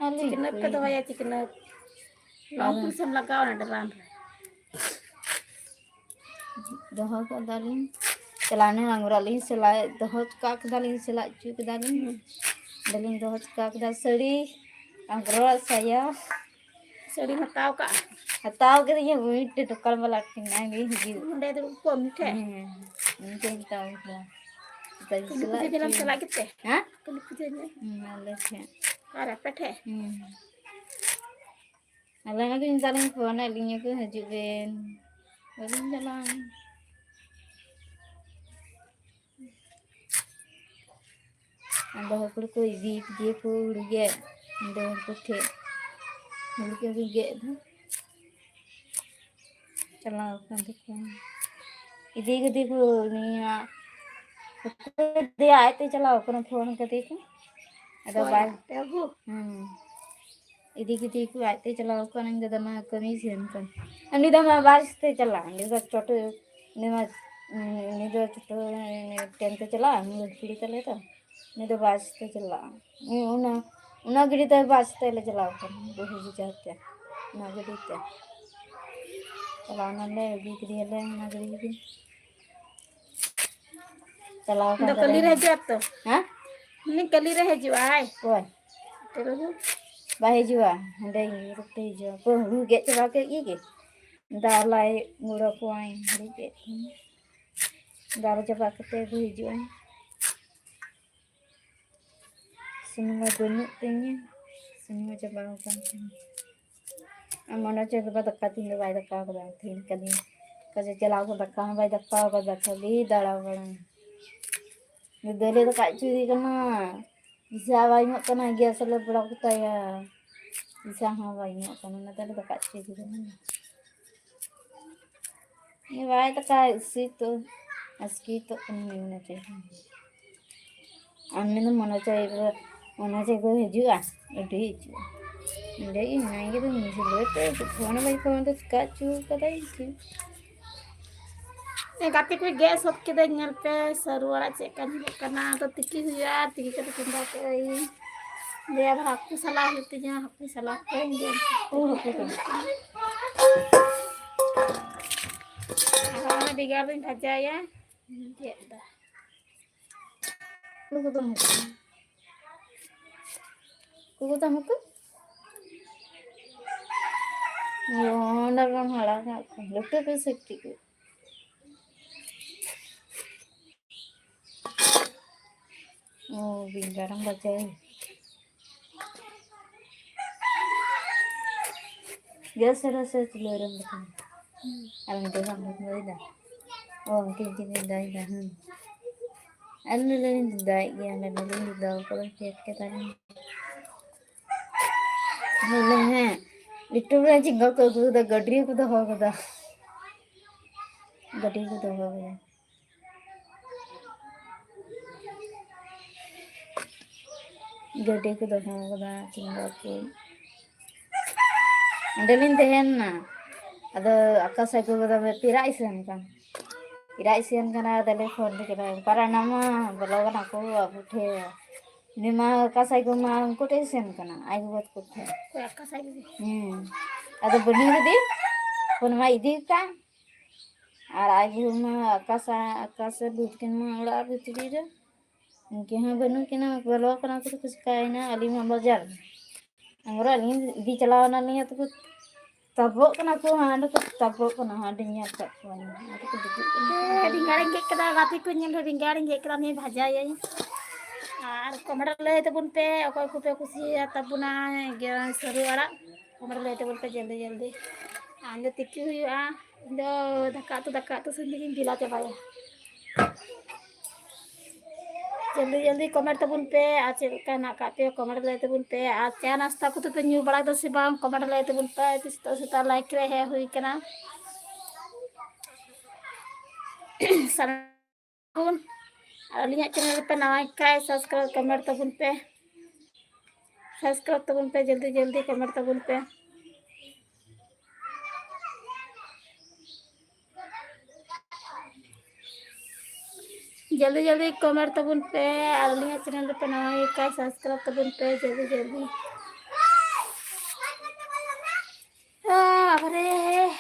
ᱟᱞᱮ ᱪᱤᱠᱱᱟᱹ ᱯᱮ ᱩᱛᱩᱭᱟ᱾ ᱫᱚᱦᱚᱭᱟ, ᱪᱤᱠᱱᱟᱹ᱾ ᱞᱚᱝ ᱟᱨ ᱯᱤᱥ ᱮᱢ ᱞᱟᱜᱟᱣᱟ ᱱᱚᱰᱮ ᱨᱟᱱ ᱨᱮ᱾ ᱫᱚᱦᱚ ᱠᱟᱫᱟᱞᱤᱧ᱾ ᱪᱟᱞᱟᱣᱱᱟ ᱟᱝᱨᱚᱜ ᱞᱤᱧ ᱥᱮᱞᱟᱭ, ᱫᱚᱦᱚ ᱦᱚᱴᱚ ᱠᱟᱜ ᱠᱮᱫᱟᱞᱤᱧ, ᱥᱮᱞᱟᱭ ᱦᱚᱪᱚ ᱠᱮᱫᱟᱞᱤᱧ᱾ ᱦᱩᱸ᱾ ᱚᱸᱰᱮᱞᱤᱧ ᱫᱚᱦᱚ ᱦᱚᱴᱚ ᱠᱟᱜ ᱠᱮᱫᱟ ᱥᱟᱹᱲᱤ, ᱟᱝᱨᱚᱜ, ᱥᱟᱭᱟ᱾ ᱥᱟᱹᱲᱤᱢ ᱦᱟᱛᱟᱣ ᱠᱟᱜᱼᱟ? ᱦᱟᱛᱟᱣ ᱠᱤᱫᱟᱹᱧ, ᱢᱤᱫᱴᱮᱡ ᱫᱚᱠᱟᱱ ᱵᱟᱞᱟ ᱴᱷᱮᱱ, ᱚᱱᱟᱜᱮ ᱦᱤᱡᱩᱜ᱾ ᱱᱚᱸᱰᱮ ᱫᱩᱲᱩᱵ ᱠᱚᱜ ᱢᱤᱫ ᱴᱷᱮᱡ? ᱦᱮᱸ, ᱩᱱᱤ ᱴᱷᱮᱱ ᱦᱟᱛᱟᱣ ᱠᱮᱫᱟ᱾ ᱠᱟᱹᱞᱤ ᱯᱩᱡᱟᱹ ᱧᱮᱞᱮᱢ ᱪᱟᱞᱟᱜ ᱜᱮᱛᱮ? ᱦᱮᱸ? ᱠᱟᱹᱞᱤ ᱯᱩᱡᱟᱹ ᱧᱮᱞ? ᱦᱩᱸ, ᱟᱞᱮ ᱴᱷᱮᱱ᱾ ᱟᱨ ᱟᱯᱮ ᱴᱷᱮᱱ? ᱦᱩᱸ᱾ ᱟᱞᱮ ᱢᱟ ᱠᱤᱱ ᱛᱟᱞᱤᱧ ᱯᱷᱳᱱ ᱟᱫ ᱞᱤᱧᱟ ᱠᱚ, ᱦᱤᱡᱩᱜ ᱵᱮᱱ᱾ ᱵᱟᱹᱞᱤᱧ ᱪᱟᱞᱟᱜᱼᱟ᱾ ᱟᱫᱚ ᱦᱚᱲ ᱠᱚ ᱤᱫᱤ ᱠᱮᱫᱮᱭᱟ ᱠᱚ ᱦᱩᱲᱩ ᱜᱮᱫ, ᱚᱸᱰᱮ ᱦᱚᱲ ᱠᱚ ᱴᱷᱮᱡ ᱦᱩᱲᱩ ᱠᱚ ᱜᱮᱫ ᱫᱟ᱾ ᱪᱟᱞᱟᱣ ᱟᱠᱟᱱ ᱛᱟᱠᱚᱣᱟ᱾ ᱤᱫᱤ ᱠᱮᱫᱮ ᱠᱚ ᱩᱱᱤᱭᱟᱜ, ᱚᱠᱚᱭ ᱤᱫᱤᱭᱟ, ᱟᱡᱛᱮ ᱪᱟᱞᱟᱣ ᱟᱠᱟᱱᱟ, ᱯᱷᱳᱱ ᱠᱟᱫᱮ ᱠᱚ᱾ ᱟᱫᱚ ᱚᱠᱚᱭ? ᱵᱟᱭ ᱟᱯᱮ ᱟᱹᱜᱩ? ᱦᱩᱸ᱾ ᱤᱫᱤ ᱠᱮᱫᱮ ᱠᱚ, ᱟᱡᱛᱮ ᱪᱟᱞᱟᱣ ᱟᱠᱟᱱᱟ, ᱤᱧ ᱫᱟᱫᱟ ᱢᱟ ᱠᱟᱹᱢᱤ ᱥᱮᱱ ᱠᱟᱱ᱾ ᱩᱱᱤ ᱫᱚ ᱢᱟ ᱵᱟᱥ ᱛᱮ ᱪᱟᱞᱟᱜᱼᱟ, ᱩᱱᱤ ᱫᱚ ᱴᱳᱴᱳ, ᱩᱱᱤ ᱢᱟ, ᱩᱱᱤ ᱫᱚ ᱴᱳᱴᱳ ᱴᱨᱮᱱ ᱛᱮ ᱪᱟᱞᱟᱜᱼᱟ, ᱩᱱᱤ ᱫᱚ ᱠᱩᱲᱤ ᱛᱟᱞᱮ ᱛᱚ᱾ ᱩᱱᱤ ᱫᱚ ᱵᱟᱥ ᱛᱮ ᱪᱟᱞᱟᱜᱼᱟ᱾ ᱩᱱᱤ ᱚᱱᱟ, ᱚᱱᱟ ᱜᱟᱹᱰᱤ ᱛᱮ, ᱵᱟᱥ ᱛᱮᱞᱮ ᱪᱟᱞᱟᱣ ᱠᱟᱱᱟ, ᱵᱟᱹᱦᱩ ᱵᱩᱡᱷᱟᱹᱣ ᱛᱮ, ᱚᱱᱟ ᱜᱟᱹᱰᱤ ᱛᱮ᱾ ᱪᱟᱞᱟᱣ ᱱᱟᱞᱮ, ᱟᱹᱜᱩ ᱠᱮᱫᱮᱭᱟᱞᱮ ᱚᱱᱟ ᱜᱟᱹᱰᱤ ᱜᱮ᱾ ᱪᱟᱞᱟᱣ ᱠᱟᱱ ᱫᱚ ᱠᱟᱹᱞᱤ ᱨᱮ ᱛᱟᱞᱮ᱾ ᱦᱤᱡᱩᱜᱼᱟ ᱛᱚ? ᱦᱮᱸ? ᱩᱱᱤ ᱠᱟᱹᱞᱤ ᱨᱮ ᱦᱤᱡᱩᱜᱼᱟᱭ᱾ ᱚᱠᱚᱭ? ᱟᱯᱮ ᱵᱟᱹᱦᱩ? ᱵᱟᱭ ᱦᱤᱡᱩᱜᱼᱟ, ᱦᱟᱸᱰᱮ ᱤᱭᱟᱹ ᱠᱟᱛᱮ ᱦᱤᱡᱩᱜᱼᱟ᱾ ᱚᱠᱚᱭ ᱦᱩᱲᱩ ᱜᱮᱫ ᱪᱟᱵᱟ ᱠᱮᱫ ᱜᱮ ᱜᱮ? ᱫᱟᱞᱟᱭ ᱜᱚᱲᱚ ᱠᱚᱣᱟᱭ, ᱦᱩᱲᱩ ᱜᱮᱫ ᱠᱚ᱾ ᱫᱟᱞ ᱪᱟᱵᱟ ᱠᱟᱛᱮ ᱠᱚ ᱦᱤᱡᱩᱜᱼᱟ᱾ ᱥᱩᱱᱩᱢ ᱢᱟ ᱵᱟᱹᱱᱩᱜ ᱛᱤᱧᱟᱹ, ᱥᱩᱱᱩᱢ ᱢᱟ ᱪᱟᱵᱟ ᱟᱠᱟᱱ ᱛᱤᱧᱟᱹ᱾ ᱟᱨ ᱢᱚᱱᱮ ᱦᱚᱪᱚᱭ ᱵᱟᱵᱟ ᱫᱟᱠᱟ ᱛᱤᱦᱤᱧ ᱫᱚ ᱵᱟᱭ ᱫᱟᱠᱟ ᱟᱠᱟᱫᱟ, ᱛᱤᱦᱤᱧ ᱠᱷᱟᱹᱞᱤ ᱚᱠᱟ ᱡᱮ ᱪᱟᱞᱟᱣ ᱠᱚ ᱫᱟᱠᱟ ᱦᱚᱸ ᱵᱟᱭ ᱫᱟᱠᱟ ᱟᱠᱟᱫᱟ, ᱠᱷᱟᱹᱞᱤ ᱫᱟᱬᱟ ᱵᱟᱲᱟ᱾ ᱫᱟᱹᱞᱮ ᱫᱟᱠᱟ ᱦᱚᱪᱚᱭᱮ ᱠᱟᱱᱟ, ᱫᱤᱥᱟ ᱵᱟᱭ ᱧᱚᱜ ᱠᱟᱱᱟ, ᱜᱮᱥ ᱞᱮ ᱵᱚᱲᱚ ᱠᱮᱛᱟᱭᱟ, ᱫᱤᱥᱟ ᱦᱚᱸ ᱵᱟᱭ ᱧᱚᱜ ᱠᱟᱱᱟ, ᱚᱱᱟᱛᱮ ᱞᱮ ᱫᱟᱠᱟ ᱦᱚᱪᱚᱭᱮ ᱠᱟᱱᱟ᱾ ᱩᱱᱤ ᱵᱟᱭ ᱫᱟᱠᱟ ᱤᱥᱤᱱ ᱛᱚ, ᱟᱥᱠᱮᱛᱚᱜ ᱠᱟᱱᱟ, ᱢᱚᱱᱮ ᱦᱚᱪᱚᱭ ᱠᱟᱱᱟ᱾ ᱟᱨ ᱢᱮᱱᱫᱟ ᱢᱚᱱᱮ ᱦᱚᱪᱚᱭ ᱠᱟᱱᱟ, ᱢᱚᱱᱮ ᱦᱚᱪᱚᱭ ᱠᱚ ᱦᱤᱡᱩᱜᱼᱟ, ᱟᱹᱰᱤ ᱦᱤᱡᱩᱜᱼᱟ᱾ ᱚᱸᱰᱮ ᱜᱮ ᱢᱮᱱᱟᱭ ᱠᱟᱫᱟ, ᱢᱤᱥ ᱞᱟᱹᱭ ᱛᱮ ᱯᱷᱳᱱ ᱵᱟᱭ ᱯᱷᱳᱱ ᱫᱟ, ᱪᱤᱠᱟ ᱦᱚᱪᱚ ᱠᱟᱫᱟᱭ ᱪᱚ᱾ ᱮ, ᱜᱟᱛᱮ ᱠᱚ ᱜᱮᱫ ᱥᱟᱹᱛ ᱠᱮᱫᱟᱹᱧ, ᱧᱮᱞ ᱯᱮ, ᱥᱟᱹᱨᱩ ᱟᱲᱟᱜ ᱪᱮᱫ ᱞᱮᱠᱟ ᱧᱮᱞᱚᱜ ᱠᱟᱱᱟ᱾ ᱟᱫᱚ ᱛᱤᱠᱤ ᱦᱩᱭᱩᱜᱼᱟ, ᱟᱨ ᱛᱤᱠᱤ ᱠᱟᱛᱮ ᱪᱚᱸᱫᱟ ᱠᱟᱜ ᱟᱹᱧ᱾ ᱫᱮᱭᱟ ᱫᱚ ᱦᱟᱹᱠᱩ ᱥᱟᱞᱟ ᱦᱩᱭᱩᱜ ᱛᱤᱧᱟ, ᱦᱟᱹᱠᱩ ᱥᱟᱞᱟ ᱠᱚᱧ ᱡᱚᱢ᱾ ᱟᱨ ᱚᱱᱟ ᱵᱮᱸᱜᱟᱲ ᱫᱚᱧ ᱵᱷᱟᱡᱟᱭᱟ, ᱜᱮᱫ ᱫᱟ᱾ ᱩᱱᱠᱩ ᱫᱚ ᱦᱟᱹᱠᱩ᱾ ᱩᱱᱠᱩ ᱫᱚ ᱦᱟᱹᱠᱩ? ᱚ, ᱚᱸᱰᱮ ᱵᱚᱱ ᱦᱟᱲᱟᱜ ᱠᱟᱜ ᱠᱚᱣᱟ᱾ ᱞᱟᱹᱴᱩ ᱠᱚ ᱥᱮ ᱠᱟᱹᱴᱤᱡ ᱠᱚ? ᱚ, ᱵᱮᱸᱜᱟᱲ ᱮᱢ ᱵᱷᱟᱡᱟᱭᱟ? ᱜᱮᱥ ᱨᱮ ᱥᱮ ᱪᱩᱞᱦᱟᱹ ᱨᱮᱢ ᱵᱷᱟᱡᱟᱭᱟ? ᱟᱨ ᱢᱤᱫᱴᱮᱱ ᱵᱟᱝ ᱵᱷᱟᱡᱟᱭᱮᱫᱟ? ᱚ, ᱩᱱᱠᱤᱱ ᱠᱤᱱ ᱪᱚᱸᱫᱟᱭᱮᱫᱟ, ᱦᱮᱸ᱾ ᱟᱞᱮ ᱞᱮ ᱪᱚᱸᱫᱟᱭᱮᱫ ᱜᱮᱭᱟ, ᱟᱞᱮ ᱫᱚᱞᱮ ᱪᱚᱸᱫᱟ ᱠᱟᱫᱟ, ᱪᱮᱫ ᱠᱮᱫᱟ ᱞᱮ᱾ ᱦᱮᱸ, ᱞᱤᱴᱩ ᱨᱮ ᱡᱷᱤᱸᱜᱟᱹ ᱠᱚ ᱟᱹᱜᱩ ᱠᱟᱫᱟ, ᱜᱟᱹᱰᱨᱤ ᱠᱚ ᱫᱚᱦᱚ ᱠᱟᱫᱟ᱾ ᱜᱟᱹᱰᱨᱤ ᱠᱚ ᱫᱚᱦᱚ ᱠᱟᱫᱟ᱾ ᱜᱟᱹᱰᱨᱤ ᱠᱚ ᱫᱚᱦᱚ ᱠᱟᱫᱟ, ᱡᱷᱤᱸᱜᱟᱹ ᱠᱚ᱾ ᱚᱸᱰᱮᱞᱤᱧ ᱛᱟᱦᱮᱸ ᱞᱮᱱᱟ᱾ ᱟᱫᱚ ᱟᱠᱟᱥ ᱟᱹᱜᱩ ᱠᱟᱫᱟ, ᱯᱮᱲᱟ ᱤᱥᱤᱱ ᱠᱟᱱ᱾ ᱯᱮᱲᱟ ᱤᱥᱤᱱ ᱠᱟᱱᱟ, ᱟᱫᱚᱞᱮ ᱯᱷᱳᱱ ᱠᱮᱫᱟ, ᱚᱠᱟᱨᱮ ᱢᱮᱱᱟᱢᱟ? ᱵᱚᱞᱚ ᱠᱟᱱᱟ ᱠᱚ ᱟᱵᱚ ᱴᱷᱮᱱ᱾ ᱩᱱᱤ ᱢᱟ ᱟᱠᱟᱥ ᱟᱡ ᱜᱚ ᱢᱟ ᱩᱱᱠᱩ ᱴᱷᱮᱱ ᱤᱥᱤᱱ ᱠᱟᱱᱟ, ᱟᱡ ᱜᱚᱜᱚ ᱛᱟᱠᱚ ᱴᱷᱮᱱ᱾ ᱚᱠᱚᱭ ᱟᱠᱟᱥ ᱟᱡ ᱜᱚ? ᱦᱩᱸ᱾ ᱟᱫᱚ ᱵᱟᱹᱱᱩᱭ ᱠᱟᱫᱮ, ᱯᱷᱳᱱ ᱢᱟ ᱤᱫᱤ ᱠᱟᱜ᱾ ᱟᱨ ᱟᱡ ᱵᱟᱹᱦᱩ ᱢᱟ ᱟᱠᱟᱥ, ᱟᱠᱟᱥ ᱵᱷᱩᱛ ᱠᱤᱱ ᱢᱟ ᱚᱲᱟᱜ ᱵᱷᱤᱛᱨᱤ ᱨᱮ᱾ ᱩᱱᱠᱤᱱ ᱦᱚᱸ ᱵᱟᱹᱱᱩᱜ ᱠᱤᱱᱟ, ᱵᱚᱞᱚ ᱠᱟᱱᱟ ᱠᱚ, ᱪᱤᱠᱟᱹᱭᱮᱱᱟ? ᱟᱹᱞᱤᱧ ᱢᱟ ᱵᱟᱡᱟᱨ᱾ ᱟᱝᱨᱚ ᱟᱹᱞᱤᱧ ᱤᱫᱤ ᱪᱟᱞᱟᱣ ᱮᱱᱟᱞᱤᱧ, ᱟᱫᱚ ᱠᱚ ᱛᱟᱵᱚᱜ ᱠᱟᱱᱟ ᱠᱚ, ᱦᱟᱸᱰᱮ ᱠᱚ ᱛᱟᱵᱚᱜ ᱠᱟᱱᱟ, ᱦᱟᱸᱰᱮ ᱧᱮᱞ ᱠᱟᱜ ᱠᱚᱣᱟ ᱞᱤᱧ, ᱦᱟᱸᱰᱮ ᱠᱚ ᱫᱩᱲᱩᱵ ᱠᱟᱱᱟ᱾ ᱦᱮᱸ, ᱵᱮᱸᱜᱟᱲᱤᱧ ᱜᱮᱫ ᱠᱮᱫᱟ, ᱜᱟᱛᱮ ᱠᱚ ᱧᱮᱞ ᱨᱮ ᱵᱮᱸᱜᱟᱲᱤᱧ ᱜᱮᱫ ᱠᱮᱫᱟ, ᱱᱤᱭᱟᱹ ᱵᱷᱟᱡᱟᱭᱟᱹᱧ᱾ ᱟᱨ comment ᱨᱮ ᱞᱟᱹᱭ ᱛᱟᱵᱚᱱ ᱯᱮ, ᱚᱠᱚᱭ ᱠᱚᱯᱮ ᱠᱩᱥᱤᱭᱟᱜ ᱛᱟᱵᱚᱱᱟ ᱜᱮ ᱥᱟᱹᱨᱩ ᱟᱲᱟᱜ, comment ᱨᱮ ᱞᱟᱹᱭ ᱛᱟᱵᱚᱱ ᱯᱮ ᱡᱚᱞᱫᱤ ᱡᱚᱞᱫᱤ᱾ ᱟᱨ ᱤᱧ ᱫᱚ ᱛᱤᱠᱤ ᱦᱩᱭᱩᱜᱼᱟ, ᱤᱧ ᱫᱚ ᱫᱟᱠᱟ ᱩᱛᱩ, ᱫᱟᱠᱟ ᱩᱛᱩ ᱥᱮᱱ ᱛᱮᱜᱤᱧ ᱵᱮᱞᱟ ᱪᱟᱵᱟᱭᱟ᱾ ᱡᱚᱞᱫᱤ ᱡᱚᱞᱫᱤ comment ᱛᱟᱵᱚᱱ ᱯᱮ, ᱟᱨ ᱪᱮᱫ ᱞᱮᱠᱟ ᱦᱮᱱᱟᱜ ᱟᱠᱟᱫ ᱯᱮᱭᱟ comment ᱨᱮ ᱞᱟᱹᱭ ᱛᱟᱵᱚᱱ ᱯᱮ, ᱟᱨ ᱪᱟ ᱱᱟᱥᱛᱟ ᱠᱚᱫᱚ ᱯᱮ ᱧᱩ ᱵᱟᱲᱟ ᱠᱮᱫᱟ ᱥᱮ ᱵᱟᱝ? Comment ᱨᱮ ᱞᱟᱹᱭ ᱛᱟᱵᱚᱱ ᱯᱮ᱾ ᱥᱮᱛᱟᱜ ᱥᱮᱛᱟᱜ like ᱨᱮ ᱦᱮᱡ ᱦᱩᱭ ᱠᱟᱱᱟ᱾ ᱥᱟᱱᱟᱢ ᱟᱨ ᱟᱹᱞᱤᱧᱟᱜ channel ᱨᱮᱯᱮ ᱱᱟᱣᱟ ᱠᱷᱟᱡ subscribe comment ᱛᱟᱵᱚᱱ ᱯᱮ, subscribe ᱛᱟᱵᱚᱱ ᱯᱮ, ᱡᱚᱞᱫᱤ ᱡᱚᱞᱫᱤ comment ᱛᱟᱵᱚᱱ ᱯᱮ᱾ ᱡᱚᱞᱫᱤ ᱡᱚᱞᱫᱤ comment ᱛᱟᱵᱚᱱ ᱯᱮ, ᱟᱨ ᱟᱹᱞᱤᱧᱟᱜ channel ᱨᱮᱯᱮ ᱱᱟᱣᱟ ᱜᱮ ᱠᱷᱟᱡ subscribe ᱛᱟᱵᱚᱱ ᱯᱮ, ᱡᱚᱞᱫᱤ ᱡᱚᱞᱫᱤ᱾ ᱟᱨᱮ,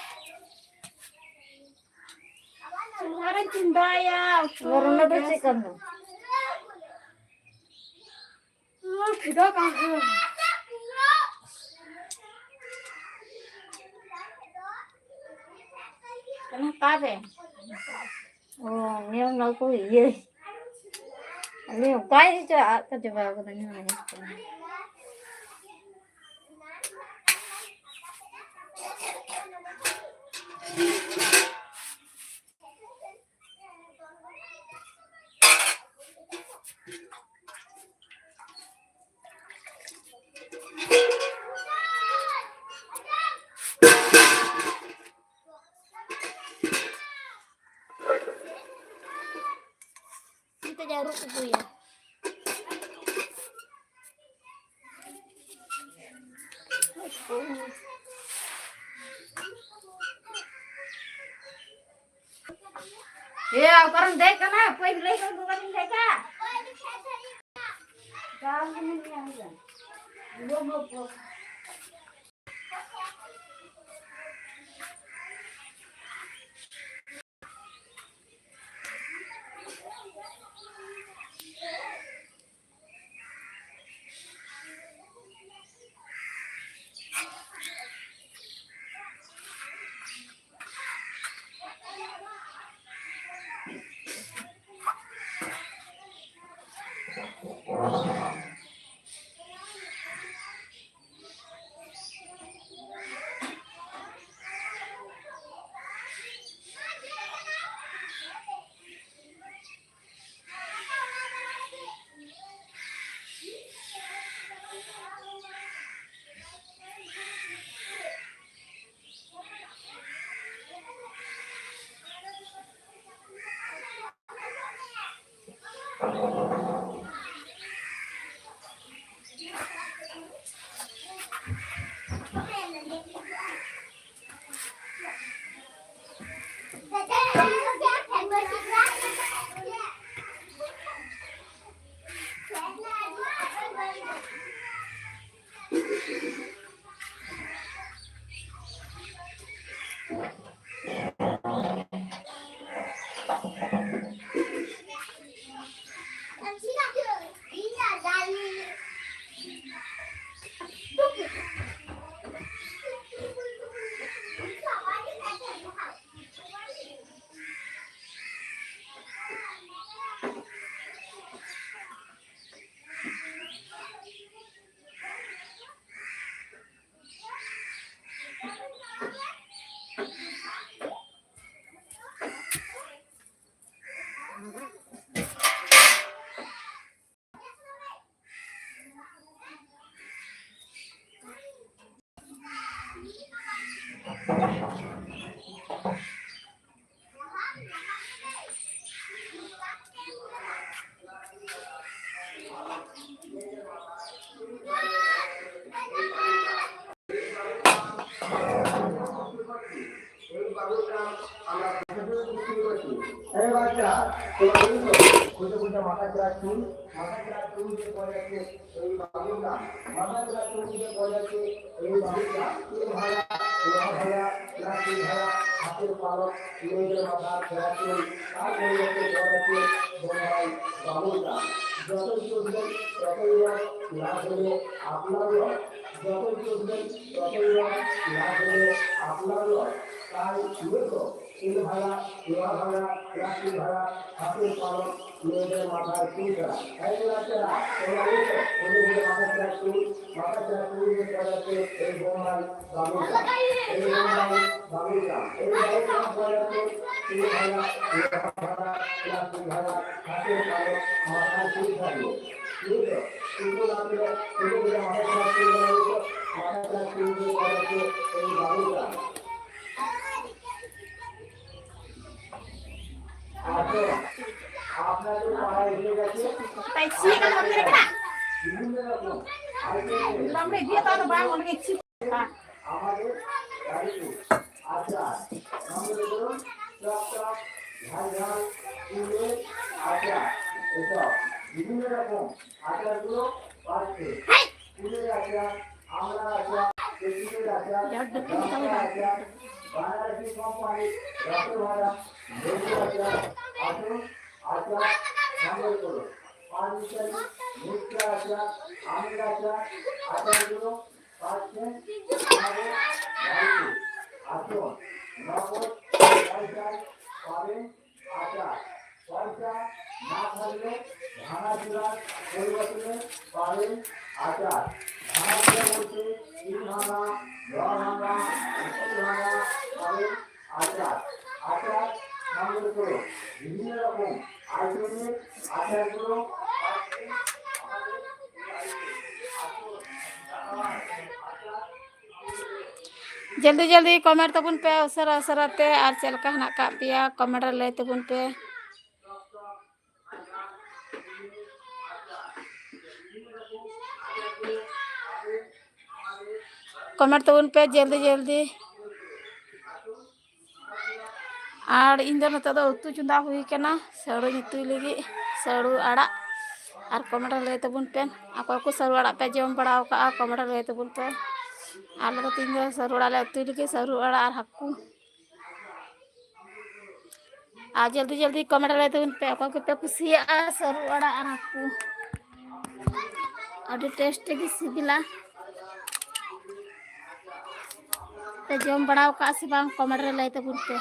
ᱪᱩᱞᱦᱟᱹ ᱨᱮᱧ ᱪᱚᱸᱫᱟᱭᱟ ᱩᱛᱩ᱾ ᱟᱨ ᱚᱱᱟ ᱫᱚ ᱪᱮᱫ ᱠᱟᱱᱟ? ᱯᱷᱤᱫᱟ ᱵᱟᱝ ᱦᱩᱭᱩᱜᱼᱟ᱾ ᱠᱟᱱᱟ ᱦᱟᱛᱟᱣ ᱯᱮ᱾ ᱚ, ᱧᱮᱞ ᱢᱮ ᱚᱠᱚᱭ ᱤᱭᱟᱹ᱾ ᱩᱱᱤ ᱚᱠᱟᱭ ᱪᱚ ᱟᱫ ᱠᱚ ᱪᱟᱵᱟ ᱠᱟᱫᱟ, ᱧᱮᱞ ᱢᱮ᱾ ᱱᱤᱛᱚᱜ ᱡᱟᱹᱨᱩᱵ ᱟᱹᱜᱩᱭᱟ᱾ ᱮᱭᱟ, ᱚᱠᱟᱨᱮᱢ ᱫᱮᱡ ᱠᱟᱱᱟ? ᱚᱠᱚᱭ ᱞᱟᱹᱭ ᱠᱟᱱ ᱵᱟᱵᱟ ᱴᱷᱮᱱ ᱫᱮᱡ ᱠᱟ? ᱵᱟᱝ ᱢᱮᱱ ᱧᱟᱢ ᱮᱫᱟ᱾ ᱠᱩᱞᱦᱤ ᱠᱩᱞᱦᱤ ᱢᱟᱛᱟ ᱪᱮᱨᱟ ᱪᱩᱞ, ᱢᱟᱛᱟ ᱪᱮᱨᱟ ᱪᱩᱞ ᱡᱮ ᱠᱚᱭ ᱟᱪᱷᱮ ᱮᱭ ᱵᱟᱹᱦᱩ ᱜᱟᱱ, ᱢᱟᱛᱟ ᱪᱮᱨᱟ ᱪᱩᱞ ᱡᱮ ᱠᱚᱭ ᱟᱪᱷᱮ ᱮᱭ ᱵᱟᱹᱦᱩ ᱜᱟᱱ, ᱛᱤᱱ ᱵᱷᱟᱲᱟ, ᱱᱚᱣᱟ ᱵᱷᱟᱲᱟ, ᱞᱟᱹᱠᱛᱤ ᱵᱷᱟᱲᱟ, ᱦᱟᱛᱮᱨ ᱯᱟᱞᱚᱠ, ᱱᱩᱭ ᱡᱮ ᱢᱟᱛᱟ ᱪᱮᱨᱟ ᱪᱩᱞ, ᱛᱟᱨ ᱯᱚᱨᱤᱵᱚᱨᱛᱮ ᱠᱚᱭ ᱟᱪᱷᱮ ᱵᱚᱸᱜᱟᱭ ᱵᱟᱹᱦᱩ ᱜᱟᱱ᱾ ᱡᱚᱛᱚ ᱠᱤᱪᱷᱩ ᱩᱫᱽᱜᱟᱹᱣ, ᱡᱚᱛᱚ ᱠᱤᱪᱷᱩ ᱞᱟᱦᱟ ᱥᱮᱫ ᱟᱯᱱᱟᱨ ᱨᱚᱲ, ᱡᱚᱛᱚ ᱠᱤᱪᱷᱩ ᱩᱫᱽᱜᱟᱹᱣ, ᱡᱚᱛᱚ ᱠᱤᱪᱷᱩ ᱞᱟᱦᱟ ᱥᱮᱫ ᱟᱯᱱᱟᱨ ᱨᱚᱲ, ᱛᱟᱭ ᱤᱭᱟᱹ ᱠᱚ, ᱤᱧ ᱵᱷᱟᱲᱟ, ᱱᱚᱣᱟ ᱵᱷᱟᱲᱟ, ᱞᱟᱹᱠᱛᱤ ᱵᱷᱟᱲᱟ, ᱦᱟᱛᱮᱨ ᱯᱟᱞᱚᱠ, ᱱᱩᱭ ᱡᱮ ᱢᱟᱛᱟ ᱪᱩᱞ ᱠᱟᱱᱟ᱾ ᱦᱮᱸ, ᱪᱮᱨᱟ ᱪᱮᱨᱟ, ᱚᱱᱟ ᱤᱭᱟᱹ ᱠᱚ, ᱩᱱᱤ ᱡᱮ ᱢᱟᱛᱟ ᱪᱮᱨᱟ ᱪᱩᱞ, ᱢᱟᱛᱟ ᱪᱮᱨᱟ ᱪᱩᱞ ᱡᱮ ᱠᱚᱭ ᱟᱪᱷᱮ ᱮᱭ ᱵᱚᱸᱜᱟᱭ ᱵᱟᱹᱦᱩ ᱜᱟᱱ, ᱮᱭ ᱵᱚᱸᱜᱟᱭ ᱵᱟᱹᱦᱩ ᱜᱟᱱ, ᱮᱭ ᱵᱟᱹᱦᱩ ᱜᱟᱱ ᱠᱚᱭ ᱟᱪᱷᱮ ᱮᱭ ᱵᱷᱟᱲᱟ, ᱱᱚᱣᱟ ᱵᱷᱟᱲᱟ, ᱞᱟᱹᱠᱛᱤ ᱵᱷᱟᱲᱟ, ᱦᱟᱛᱮᱨ ᱯᱟᱞᱚᱠ, ᱢᱟᱛᱟ ᱪᱩᱞ ᱠᱟᱱᱟ᱾ ᱴᱷᱤᱠ ᱟᱪᱷᱮ? ᱩᱱᱠᱩ ᱱᱟᱢ ᱨᱮ, ᱩᱱᱠᱩ ᱜᱮ ᱢᱟᱛᱟ ᱪᱮᱨᱟ ᱪᱩᱞ ᱠᱟᱱᱟ, ᱢᱟᱛᱟ ᱪᱮᱨᱟ ᱪᱩᱞ ᱠᱟᱱᱟ, ᱮᱭ ᱵᱟᱹᱦᱩ ᱜᱟᱱ। আচ্ছা, আপনাদের পাড়ায় এসে গেছে তাই সিএটা ধরতে রেখে না। বিভিন্ন রকম আইটেম। আমরা গিয়ে তাহলে বাবা মনে দেখছি। আমাদের বাড়িতে। আচ্ছা, আমাদের ধরুন চপ চপ, ঝাল ঝাল, ফুলের আচার, এসব বিভিন্ন রকম আচারগুলো পাচ্ছে। ফুলের আচার, আমড়ার আচার, তেঁতুলের আচার, লঙ্কার আচার, বানারসি কোম্পানির রসগোল্লা, লেবু আচার, আসুন, আচার সংগ্রহ করুন। পাঁচ মিশালি, মুক্তা আচার, আমের আচার, আচারগুলো পাচ্ছেন আমাদের বাড়িতে। আসুন, নগদ পয়সায় পাবেন আচার। পয়সা না থাকলে ভাঙাচুরার পরিবর্তনে পাবেন আচার। ভাঙাচুরা বলতে তিন ভাঙা, ন ভাঙা, একুশ ভাঙা পাবেন আচার। আচার সংগ্রহ করো। বিভিন্ন রকম আইটেমের আচারগুলো পাচ্ছেন আমাদের বাড়িতে। আসুন, আচার ᱡᱚᱞᱫᱤ ᱡᱚᱞᱫᱤ ᱠᱚᱢᱮᱱᱴ ᱛᱟᱵᱚᱱ ᱯᱮ, ᱩᱥᱟᱹᱨᱟ ᱩᱥᱟᱹᱨᱟ ᱛᱮ᱾ ᱟᱨ ᱪᱮᱫ ᱞᱮᱠᱟ ᱦᱮᱱᱟᱜ ᱟᱠᱟᱫ ᱯᱮᱭᱟ, ᱠᱚᱢᱮᱱᱴ ᱨᱮ ᱞᱟᱹᱭ ᱛᱟᱵᱚᱱ ᱯᱮ᱾ ᱠᱚᱢᱮᱱᱴ ᱛᱟᱵᱚᱱ ᱯᱮ ᱡᱚᱞᱫᱤ ᱡᱚᱞᱫᱤ᱾ ᱟᱨ ᱤᱧ ᱫᱚ ᱱᱤᱛᱚᱜ ᱫᱚ ᱩᱛᱩ ᱪᱚᱸᱫᱟ ᱦᱩᱭ ᱠᱟᱱᱟ, ᱥᱟᱹᱲᱩᱧ ᱩᱛᱩᱭ ᱞᱟᱹᱜᱤᱫ᱾ ᱥᱟᱹᱨᱩ ᱟᱲᱟᱜ, ᱟᱨ comment ᱨᱮ ᱞᱟᱹᱭ ᱛᱟᱵᱚᱱ ᱯᱮ, ᱚᱠᱚᱭ ᱠᱚ ᱥᱟᱹᱨᱩ ᱟᱲᱟᱜ ᱯᱮ ᱡᱚᱢ ᱵᱟᱲᱟ ᱟᱠᱟᱜᱼᱟ, comment ᱨᱮ ᱞᱟᱹᱭ ᱛᱟᱵᱚᱱ ᱯᱮ᱾ ᱟᱞᱮ ᱫᱚ ᱛᱤᱦᱤᱧ ᱫᱚ ᱥᱟᱹᱨᱩ ᱟᱲᱟᱜ ᱞᱮ ᱩᱛᱩᱭ ᱞᱟᱹᱜᱤᱫ, ᱥᱟᱹᱨᱩ ᱟᱲᱟᱜ ᱟᱨ ᱦᱟᱹᱠᱩ᱾ ᱟᱨ ᱡᱚᱞᱫᱤ ᱡᱚᱞᱫᱤ comment ᱨᱮ ᱞᱟᱹᱭ ᱛᱟᱵᱚᱱ ᱯᱮ, ᱚᱠᱚᱭ ᱠᱚᱯᱮ ᱠᱩᱥᱤᱭᱟᱜᱼᱟ ᱥᱟᱹᱨᱩ ᱟᱲᱟᱜ ᱟᱨ ᱦᱟᱹᱠᱩ᱾ ᱟᱹᱰᱤ taste ᱜᱮ ᱥᱤᱵᱤᱞᱟ᱾ ᱯᱮ ᱡᱚᱢ ᱵᱟᱲᱟ ᱟᱠᱟᱜᱼᱟ ᱥᱮ ᱵᱟᱝ, comment ᱨᱮ ᱞᱟᱹᱭ ᱛᱟᱵᱚᱱ ᱯᱮ᱾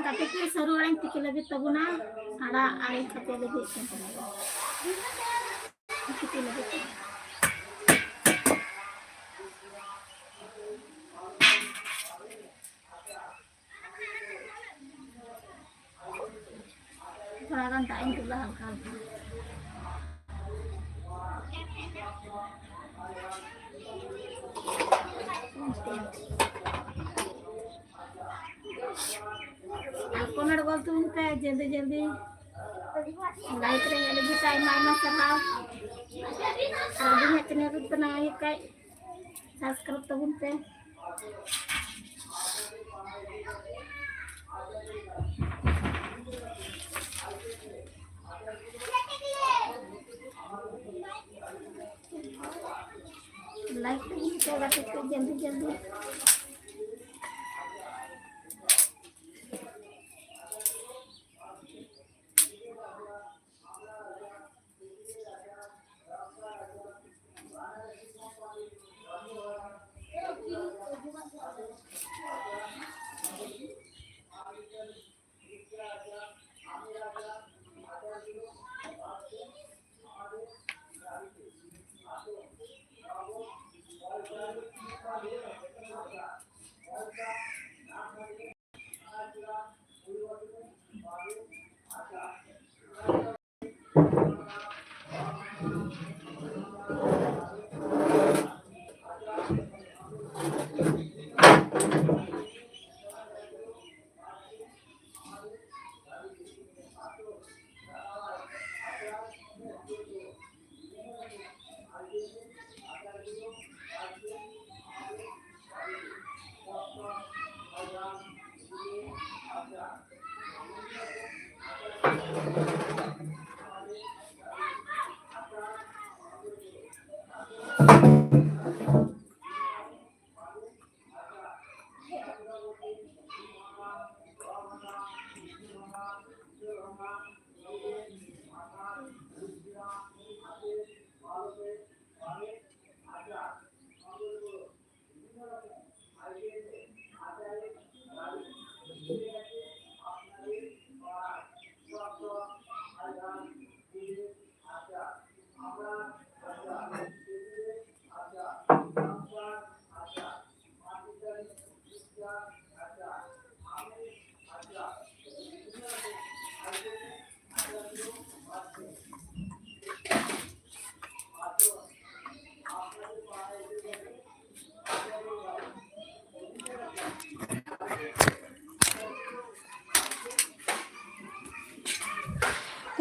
ᱜᱟᱛᱮ ᱠᱚ, ᱥᱟᱹᱨᱩ ᱟᱲᱟᱜ ᱛᱤᱠᱤ ᱞᱟᱹᱜᱤᱫ ᱛᱟᱵᱚᱱᱟ, ᱟᱲᱟᱜ ᱟᱲᱮ ᱠᱟᱛᱮ ᱞᱟᱹᱜᱤᱫ ᱛᱟᱵᱚᱱᱟ᱾ ᱛᱤᱠᱤ ᱞᱟᱹᱜᱤᱫ᱾ ᱛᱷᱚᱲᱟ ᱜᱟᱱ ᱫᱟᱜ ᱤᱧ ᱫᱩᱞᱟ ᱦᱟᱞᱠᱟ ᱦᱟᱞᱠᱟ᱾ ᱡᱚᱞᱫᱤ ᱡᱚᱞᱫᱤ ᱞᱟᱭᱤᱠ ᱨᱮ ᱞᱟᱹᱜᱤᱫ ᱛᱮ ᱟᱭᱢᱟ ᱟᱭᱢᱟ ᱥᱟᱨᱦᱟᱣ᱾ ᱟᱨ ᱟᱹᱞᱤᱧᱟᱜ ᱪᱮᱱᱮᱞ ᱨᱮ ᱯᱮ ᱱᱟᱣᱟ ᱦᱩᱭᱩᱜ ᱠᱷᱟᱡ ᱥᱟᱵᱥᱠᱨᱟᱭᱤᱵ ᱛᱟᱵᱚᱱ ᱯᱮ᱾ ᱞᱟᱭᱤᱠ ᱛᱟᱵᱚᱱ ᱯᱮ ᱜᱟᱛᱮ ᱠᱚ ᱡᱚᱞᱫᱤ ᱡᱚᱞᱫᱤ᱾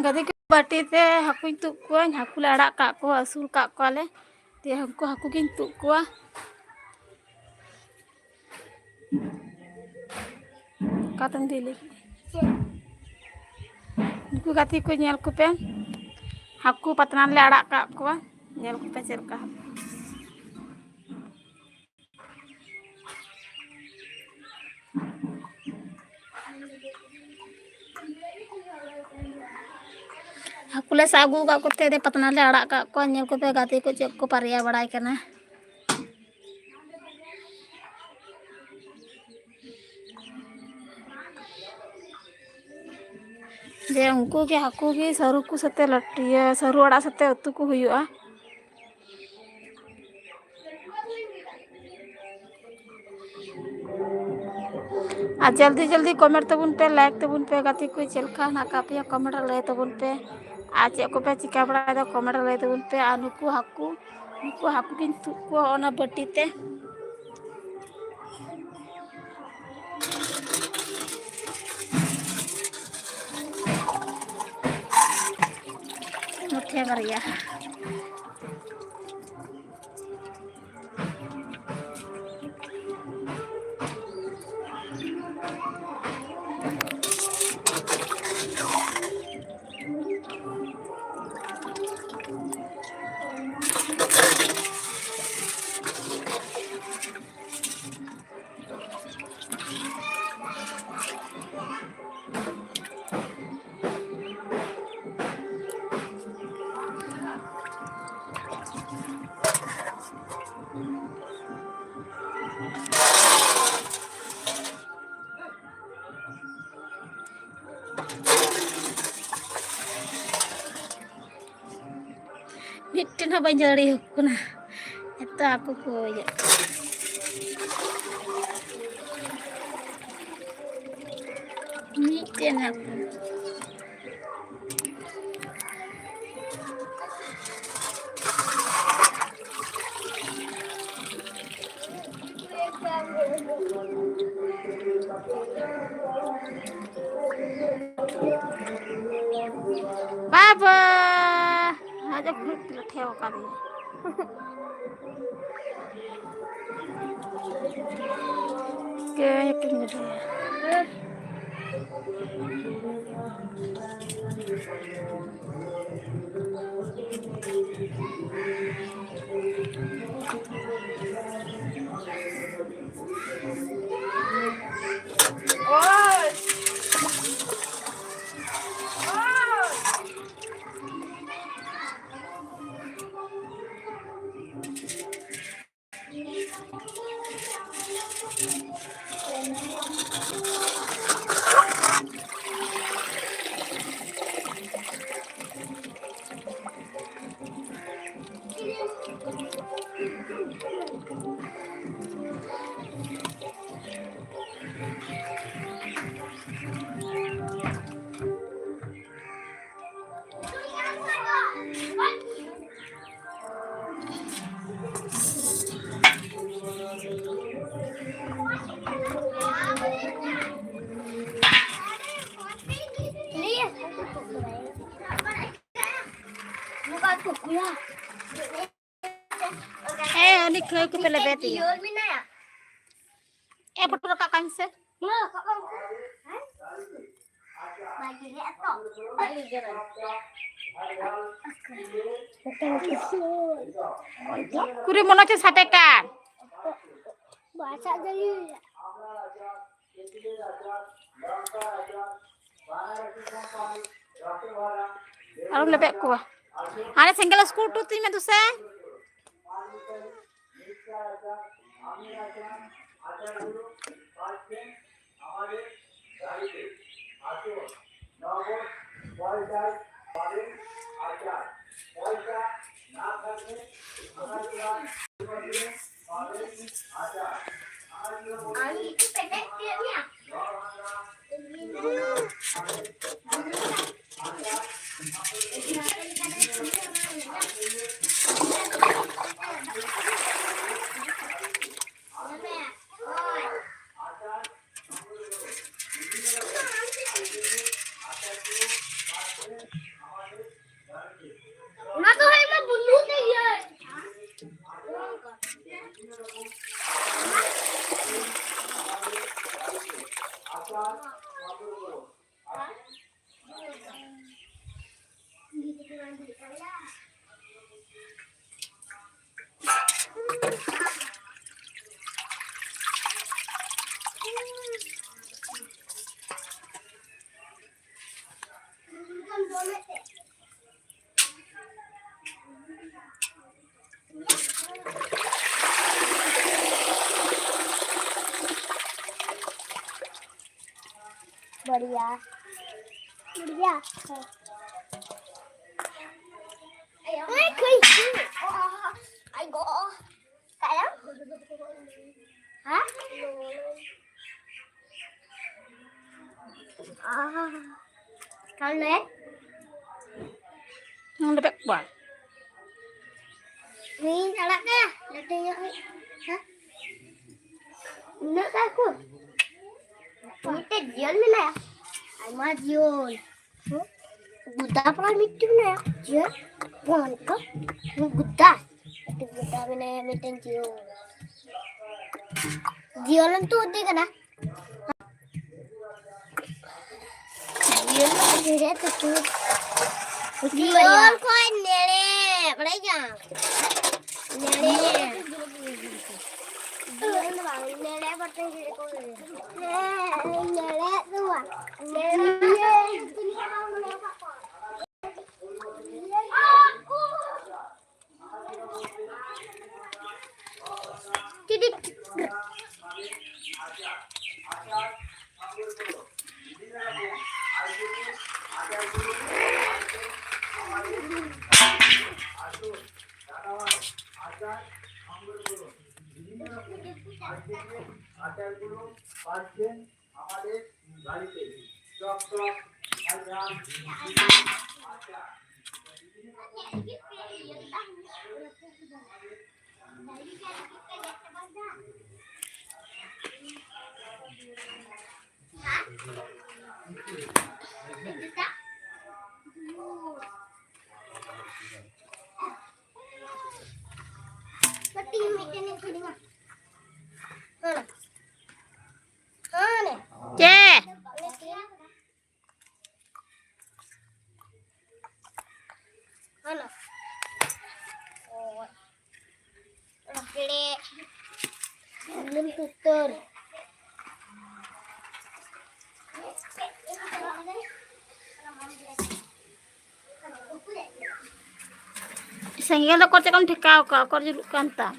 ᱜᱟᱛᱮ ᱠᱚ, ᱵᱟᱹᱴᱤ ᱛᱮ ᱦᱟᱹᱠᱩᱧ ᱛᱩᱫ ᱠᱚᱣᱟᱧ, ᱦᱟᱹᱠᱩ ᱞᱮ ᱟᱲᱟᱜ ᱠᱟᱜ ᱠᱚᱣᱟ, ᱟᱹᱥᱩᱞ ᱠᱟᱜ ᱠᱚᱣᱟᱞᱮ᱾ ᱫᱤᱭᱮ ᱩᱱᱠᱩ ᱦᱟᱹᱠᱩ ᱜᱤᱧ ᱛᱩᱫ ᱠᱚᱣᱟ᱾ ᱚᱠᱟᱛᱮᱢ ᱤᱫᱤ ᱞᱟᱹᱜᱤᱫ? ᱩᱱᱠᱩ ᱜᱟᱛᱮ ᱠᱚ ᱧᱮᱞ ᱠᱚᱯᱮ, ᱦᱟᱹᱠᱩ ᱯᱟᱛᱱᱟ ᱨᱮᱞᱮ ᱟᱲᱟᱜ ᱠᱟᱜ ᱠᱚᱣᱟ᱾ ᱧᱮᱞ ᱠᱚᱯᱮ ᱪᱮᱫ ᱞᱮᱠᱟ ᱦᱟᱹᱠᱩ᱾ ᱦᱟᱹᱠᱩ ᱞᱮ ᱥᱟᱵ ᱟᱹᱜᱩ ᱟᱠᱟᱫ ᱠᱚᱛᱮ ᱫᱮ ᱯᱟᱛᱱᱟ ᱞᱮ ᱟᱲᱟᱜ ᱠᱟᱜ ᱠᱚᱣᱟ᱾ ᱧᱮᱞ ᱠᱚᱯᱮ ᱜᱟᱛᱮ ᱠᱚ ᱪᱮᱫ ᱠᱚ ᱯᱟᱨᱮᱭᱟ ᱵᱟᱲᱟᱭ ᱠᱟᱱᱟ᱾ ᱡᱮ ᱩᱱᱠᱩ ᱜᱮ ᱦᱟᱹᱠᱩ ᱜᱮ ᱥᱟᱹᱨᱩ ᱠᱚ ᱥᱟᱛᱮ ᱞᱟᱹᱴᱩ, ᱤᱭᱟᱹ, ᱥᱟᱹᱨᱩ ᱟᱲᱟᱜ ᱥᱟᱛᱮ ᱩᱛᱩ ᱠᱚ ᱦᱩᱭᱩᱜᱼᱟ᱾ ᱟᱨ ᱡᱚᱞᱫᱤ ᱡᱚᱞᱫᱤ comment ᱛᱟᱵᱚᱱ ᱯᱮ, like ᱛᱟᱵᱚᱱ ᱯᱮ ᱜᱟᱛᱮ ᱠᱚ, ᱪᱮᱫ ᱞᱮᱠᱟ ᱦᱮᱱᱟᱜ ᱟᱠᱟᱫ ᱯᱮᱭᱟ comment ᱨᱮ ᱞᱟᱹᱭ ᱛᱟᱵᱚᱱ ᱯᱮ᱾ ᱟᱨ ᱪᱮᱫ ᱠᱚᱯᱮ ᱪᱤᱠᱟ ᱵᱟᱲᱟᱭᱮᱫᱟ comment ᱨᱮ ᱞᱟᱹᱭ ᱛᱟᱵᱚᱱ ᱯᱮ᱾ ᱟᱨ ᱱᱩᱠᱩ ᱦᱟᱹᱠᱩ, ᱱᱩᱠᱩ ᱦᱟᱹᱠᱩ ᱠᱤᱱ ᱛᱩᱫ ᱠᱚᱣᱟ ᱚᱱᱟ ᱵᱟᱹᱴᱤ ᱛᱮ᱾ ᱱᱚᱛᱮ ᱵᱟᱨᱭᱟ᱾ ᱢᱤᱫᱴᱮᱱ ᱦᱚᱸ ᱵᱟᱹᱧ ᱡᱷᱟᱹᱲᱤ ᱟᱠᱚ ᱠᱟᱱᱟ᱾ ᱮᱛᱚ ᱦᱟᱹᱠᱩ ᱠᱚ ᱤᱭᱟᱹᱜ ᱠᱟᱱᱟ᱾ ᱢᱤᱫᱴᱮᱱ ᱦᱟᱹᱠᱩ᱾ ᱡᱟᱠ ᱵᱷᱩᱛ ᱞᱟᱴᱷᱮ ᱟᱠᱟᱫᱮᱭᱟ᱾ ᱪᱤᱠᱟᱹᱭᱟᱠᱤᱱ ᱵᱟᱰᱟᱭᱟ᱾ ᱦᱮᱸ, ᱩᱱᱤ ᱠᱷᱟᱹᱣ ᱠᱚᱯᱮ ᱞᱮᱵᱮᱫ ᱮᱭᱟ᱾ ᱮ, ᱯᱷᱳᱴᱳ ᱨᱟᱠᱟᱵ ᱠᱟᱜ ᱢᱮᱥᱮ᱾ ᱠᱩᱨᱤ ᱢᱚᱱᱮ ᱦᱚᱪᱪᱷᱮ ᱥᱟᱴᱮ ᱠᱟᱱ᱾ ᱟᱨᱚ ᱞᱮᱵᱮᱫ ᱠᱚᱣᱟ᱾ ᱦᱟᱱᱮ ᱥᱮᱸᱜᱮᱞ ᱥᱠᱩᱞ ᱴᱩ ᱛᱤᱧ ᱢᱮ ᱫᱩᱥᱮ᱾ बढ़िया, बढ़िया। ए, कोई, आई गो। Kaya? Ha? Ah. Kalau eh? Yang lebih kuat. Ini salah kah? Nanti yang, ha? Nak aku. Ini teh jion mana ya? Ay, majion. ᱜᱩᱫᱟ ᱯᱨᱟᱭ ᱢᱤᱫᱴᱮᱱ ᱢᱮᱱᱟᱭᱟ᱾ ᱡᱮ ᱵᱚᱱ ᱠᱚ ᱜᱩᱫᱟ᱾ ᱢᱤᱫᱴᱮᱱ ᱜᱩᱫᱟ ᱢᱮᱱᱟᱭᱟ, ᱢᱤᱫᱴᱮᱱ ᱡᱤᱭᱚᱞ᱾ ᱡᱤᱭᱚᱞ ᱮᱢ ᱛᱩᱫ ᱫᱮ ᱠᱟᱱᱟ᱾ ᱡᱤᱭᱚᱞ ᱫᱷᱤᱨᱮ ᱛᱮ ᱛᱩᱫ᱾ ᱡᱤᱭᱚᱞ ᱠᱷᱚᱡ ᱱᱮᱲᱮ, ᱵᱟᱲᱟᱭ ᱜᱮᱭᱟᱢ? ᱱᱮᱲᱮ᱾ ᱱᱮᱲᱮ ᱫᱚ ᱵᱟᱝ, ᱱᱮᱲᱮ ᱵᱟᱴᱮ ᱜᱤᱲᱤ ᱠᱚ ᱞᱟᱹᱭᱟ᱾ ᱦᱮᱸ, ᱱᱮᱲᱮ ᱫᱚ ᱵᱟᱝ, ᱱᱮᱲᱮ᱾ ᱴᱤᱰᱤᱠ᱾ আচারগুলো পাচ্ছেন আমাদের গাড়িতে। চক চক, ঝালঝাল, আচার। ᱪᱮᱫ? ᱦᱟᱱᱟ᱾ ᱚ᱾ ᱨᱚᱦᱚᱲᱮ᱾ ᱟᱞᱚᱢ ᱛᱩᱛᱩᱨ᱾ ᱥᱮᱸᱜᱮᱞ ᱫᱚ ᱚᱠᱚᱨ ᱪᱮᱫ ᱠᱚᱢ ᱴᱷᱮᱠᱟᱣ ᱠᱟᱜᱼᱟ? ᱚᱠᱚᱨ ᱡᱩᱞᱩᱜ ᱠᱟᱱ ᱛᱟᱢ?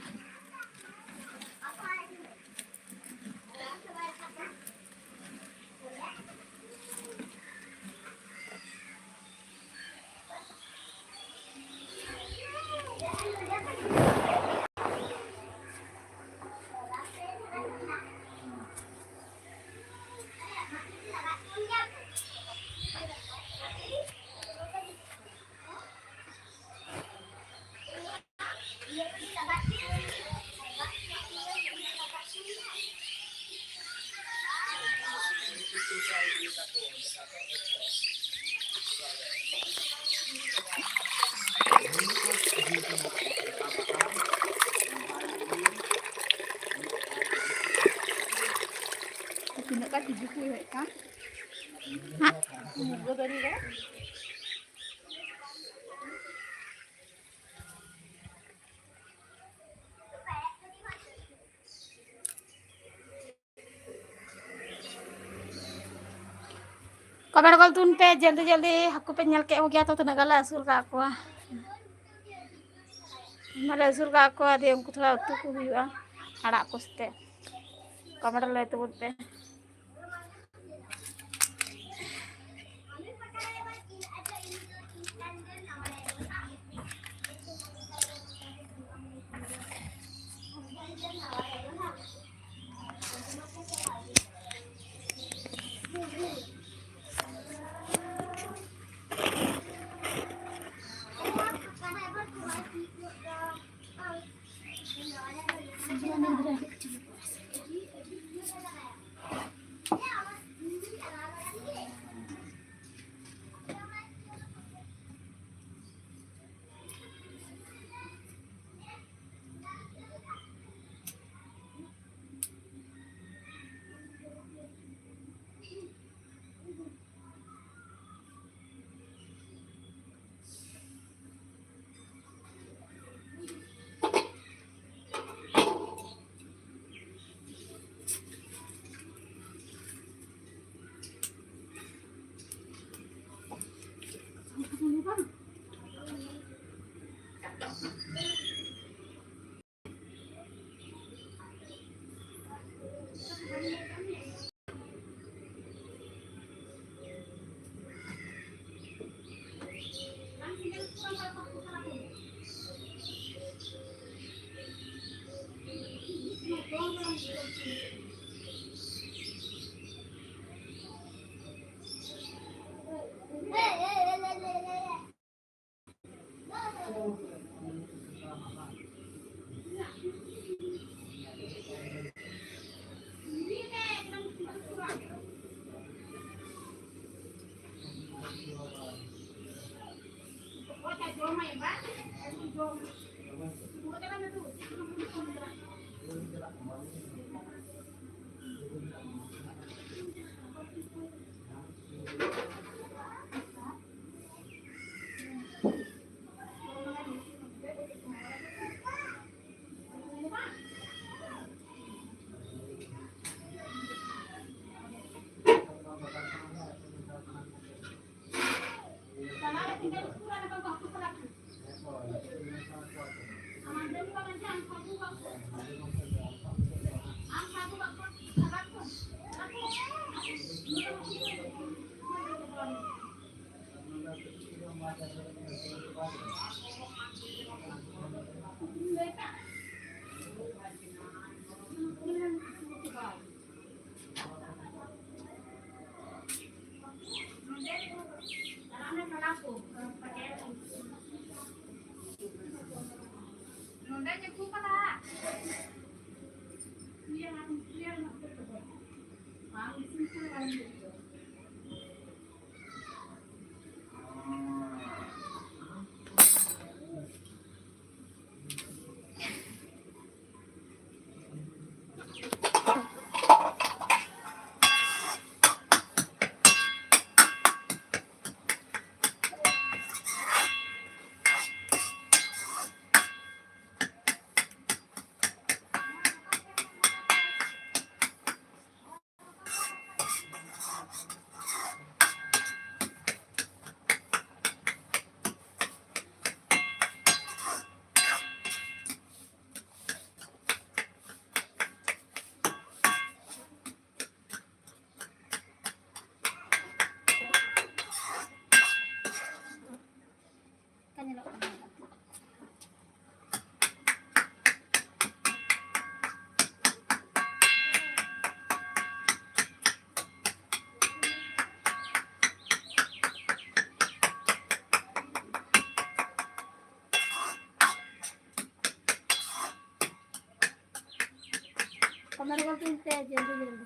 ᱛᱤᱱᱟᱹᱜ ᱜᱟᱱ ᱛᱤᱡᱩ ᱠᱚ ᱦᱮᱡ ᱟᱠᱟᱱ᱾ ᱦᱟᱸᱜ᱾ ᱢᱩᱱᱜᱟᱹ ᱫᱟᱨᱮ ᱨᱮ᱾ ᱠᱚᱢᱮᱱᱴ ᱜᱚᱞ ᱛᱩᱱ ᱯᱮ, ᱡᱚᱞᱫᱤ ᱡᱚᱞᱫᱤ᱾ ᱦᱟᱹᱠᱩ ᱯᱮ ᱧᱮᱞ ᱠᱮᱫ ᱠᱚᱜᱮᱭᱟ ᱛᱚ, ᱛᱤᱱᱟᱹᱜ ᱜᱟᱱ ᱞᱮ ᱟᱹᱥᱩᱞ ᱠᱟᱜ ᱠᱚᱣᱟ᱾ ᱟᱭᱢᱟ ᱞᱮ ᱟᱹᱥᱩᱞ ᱠᱟᱜ ᱠᱚᱣᱟ, ᱫᱤᱭᱮ ᱩᱱᱠᱩ ᱛᱷᱚᱲᱟ ᱩᱛᱩ ᱠᱚ ᱦᱩᱭᱩᱜᱼᱟ, ᱟᱲᱟᱜ ᱠᱚ ᱥᱟᱛᱮ᱾ ᱠᱚᱢᱮᱱᱴ ᱞᱟᱹᱭ ᱛᱟᱵᱚᱱ ᱯᱮ᱾ ᱚᱱᱠᱟ ᱧᱮᱞᱚᱜ ᱠᱟᱱᱟ᱾ ᱠᱟᱢᱮᱨᱟ ᱜᱚᱞᱯᱚᱧ ᱯᱮ, ᱡᱚᱞᱫᱤ ᱡᱚᱞᱫᱤ᱾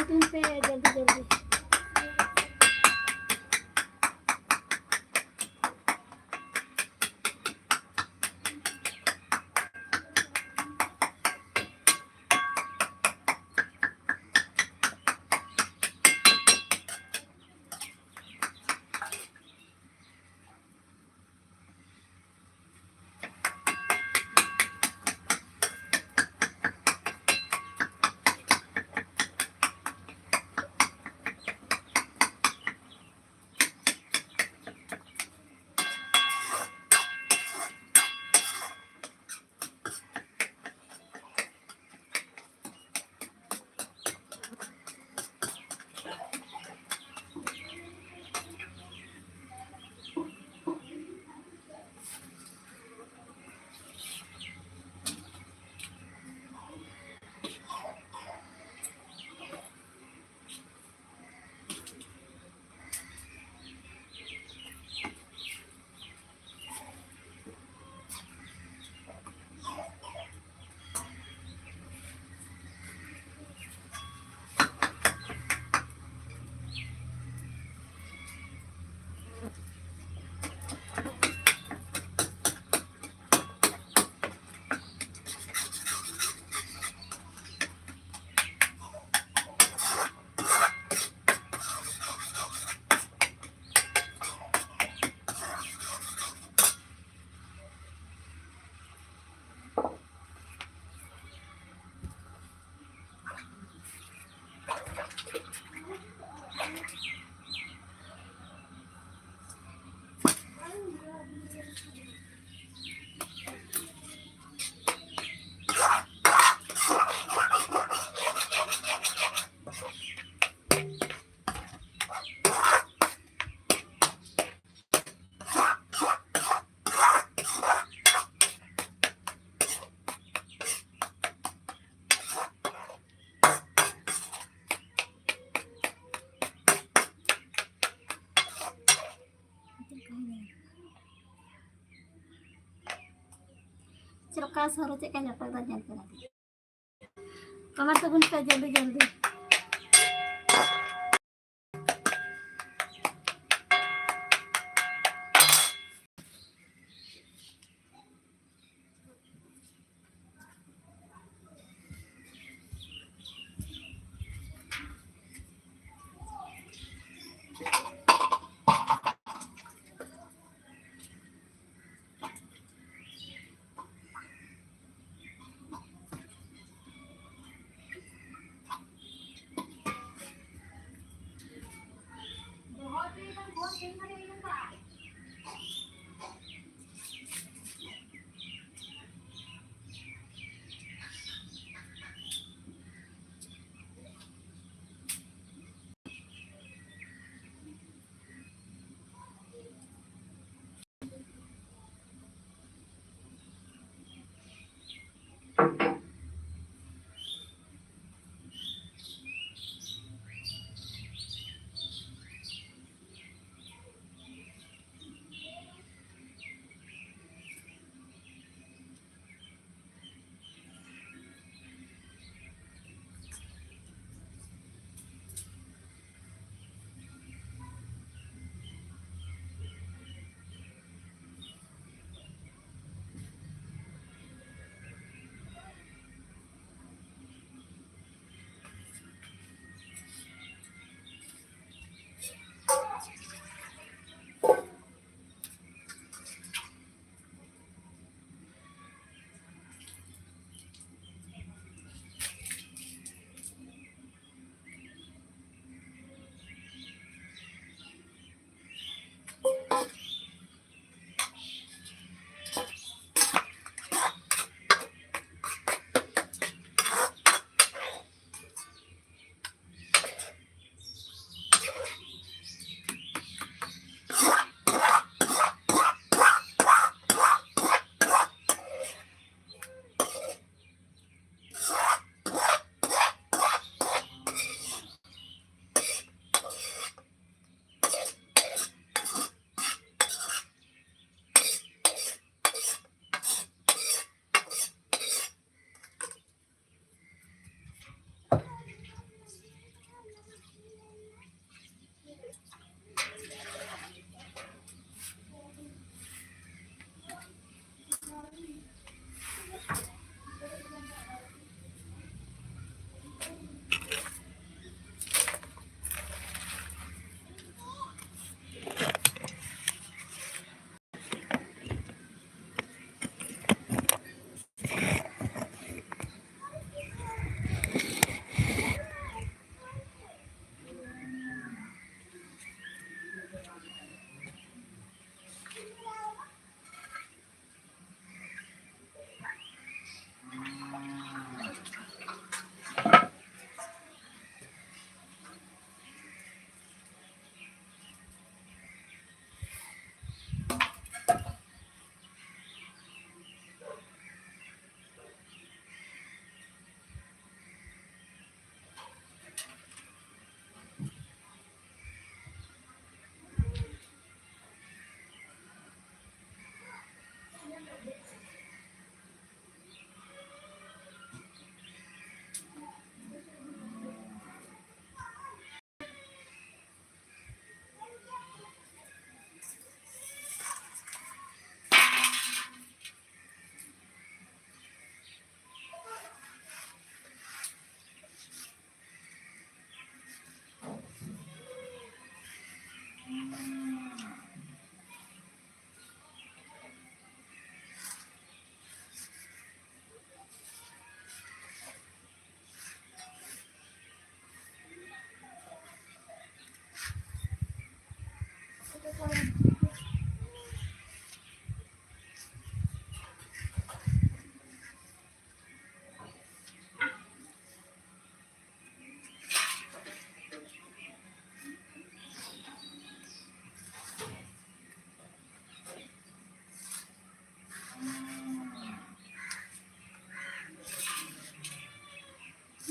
ᱛᱩᱧ ᱯᱮ ᱡᱚᱞᱫᱤ ᱡᱚᱞᱫᱤ᱾ ᱪᱮᱫ ᱞᱮᱠᱟ ᱥᱟᱹᱨᱩ ᱪᱮᱫ ᱞᱮᱠᱟ ᱞᱮᱴᱚ ᱫᱚ ᱧᱮᱞ ᱯᱮ ᱞᱟᱹᱜᱤᱫ᱾ ᱠᱚᱢᱮᱱᱴ ᱛᱟᱵᱚᱱ ᱯᱮ ᱡᱚᱞᱫᱤ ᱡᱚᱞᱫᱤ᱾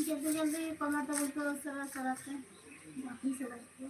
ᱡᱚᱞᱫᱤ ᱡᱚᱞᱫᱤ ᱯᱟᱢᱟ ᱛᱟᱵᱚᱱ ᱯᱮ ᱩᱥᱟᱹᱨᱟ ᱩᱥᱟᱹᱨᱟ ᱛᱮ᱾ ᱵᱟᱹᱠᱤ ᱥᱟᱞᱟᱜ ᱛᱮ᱾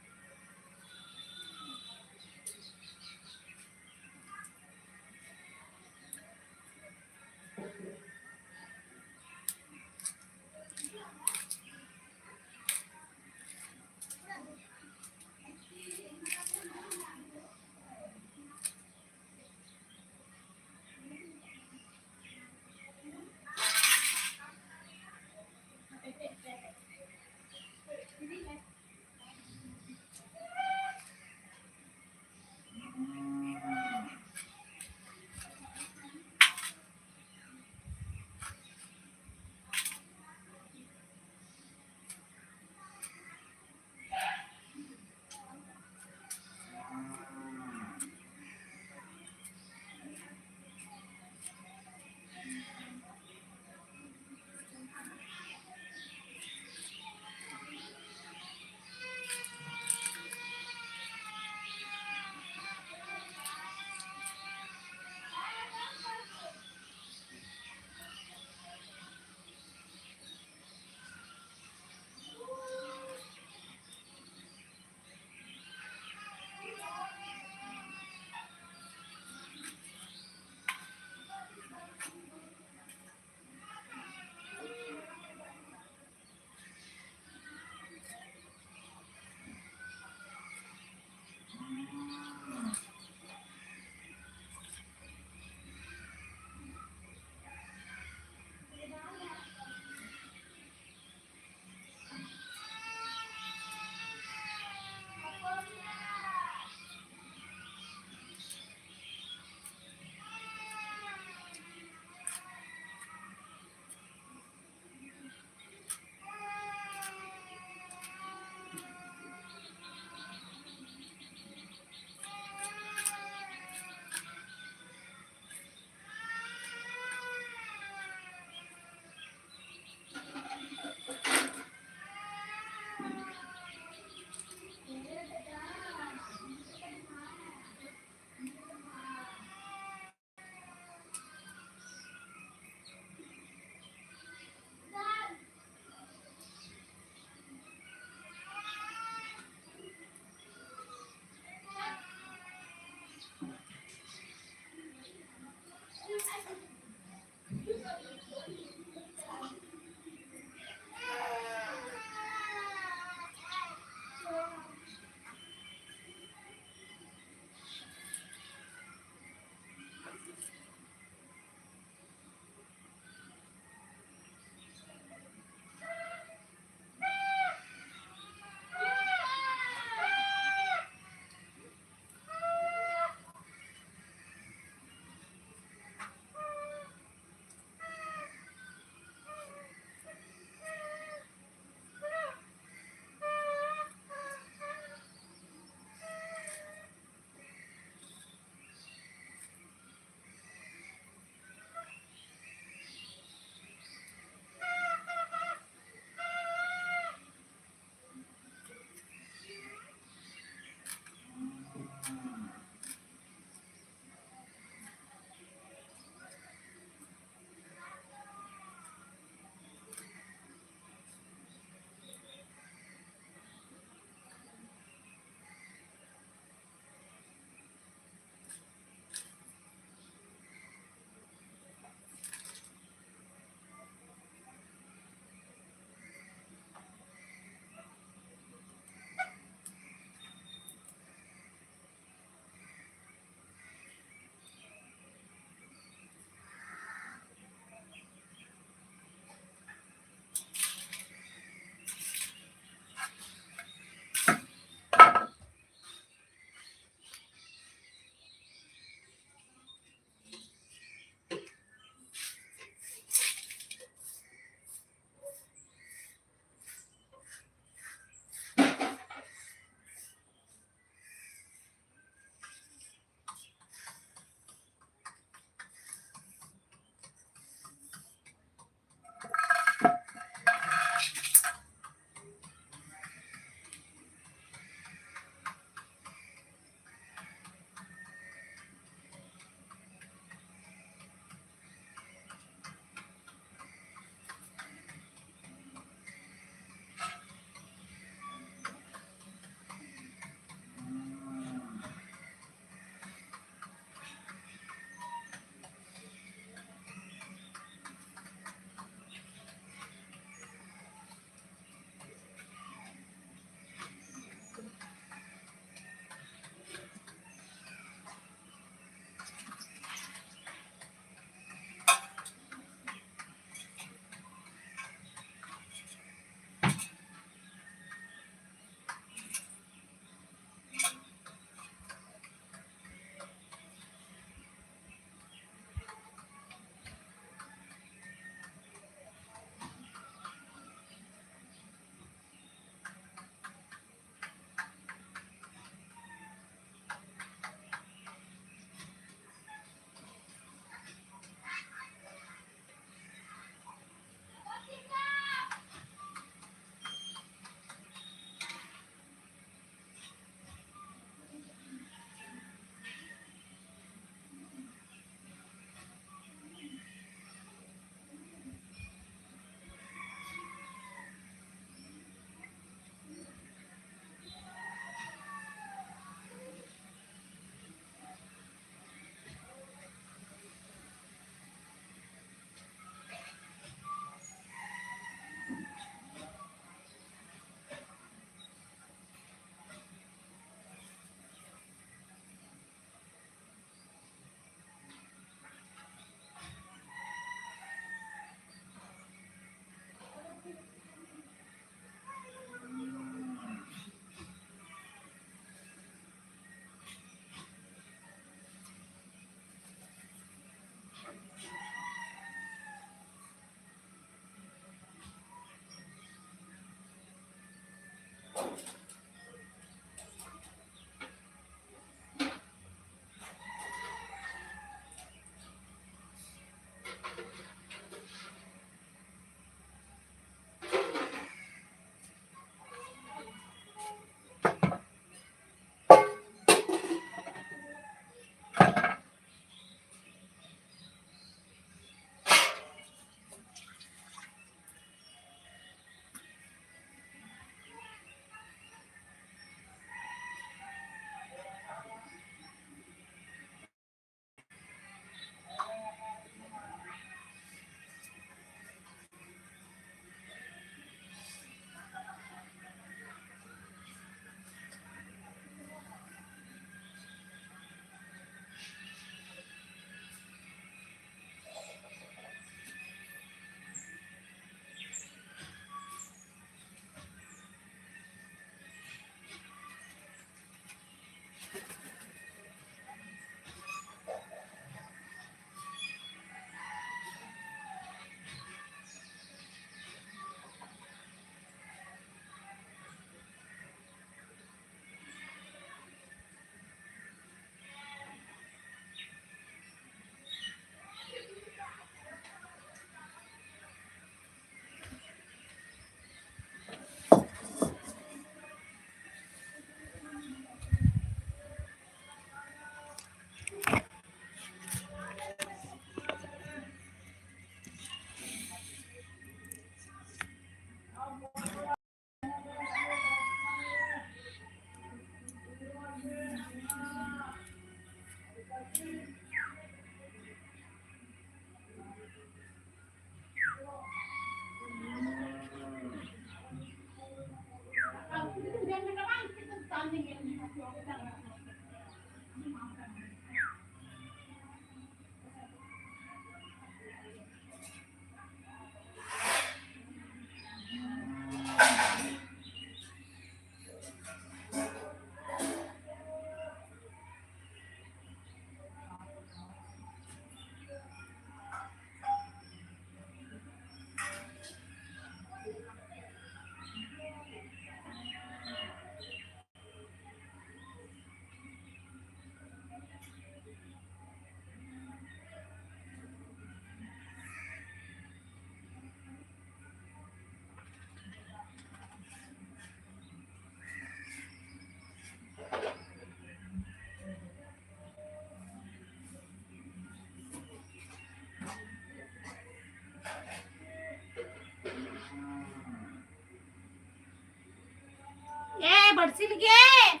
ᱯᱟᱹᱨᱥᱤ ᱞᱟᱹᱜᱤᱫ᱾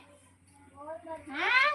ᱦᱮᱸ?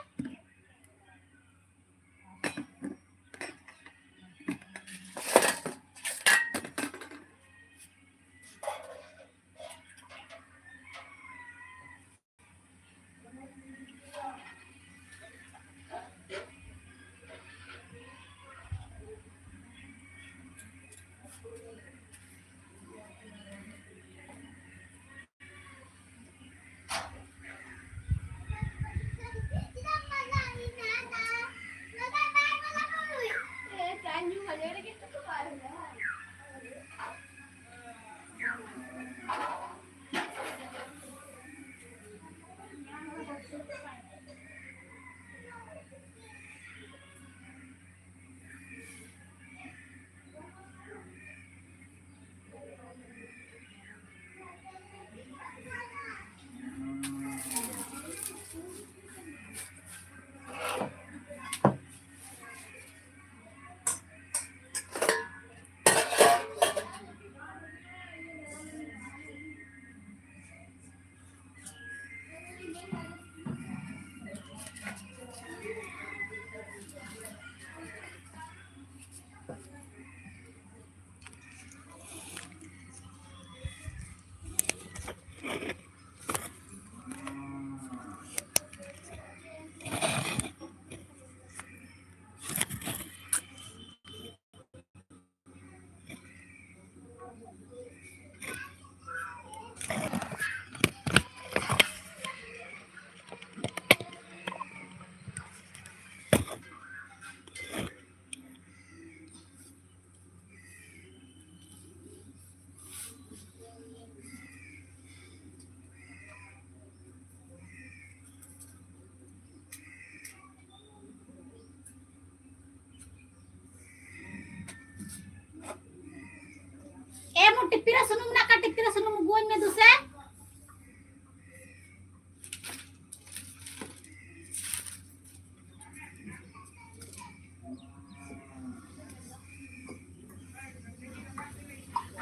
ᱮ ᱢᱩ ᱴᱤᱯᱤ ᱨᱮ ᱥᱩᱱᱩᱢ ᱢᱮᱱᱟᱜ ᱠᱷᱟᱱ ᱴᱤᱯᱤ ᱨᱮ ᱥᱩᱱᱩᱢ ᱟᱹᱜᱩᱣᱟᱹᱧ ᱢᱮ ᱫᱩᱥᱮ᱾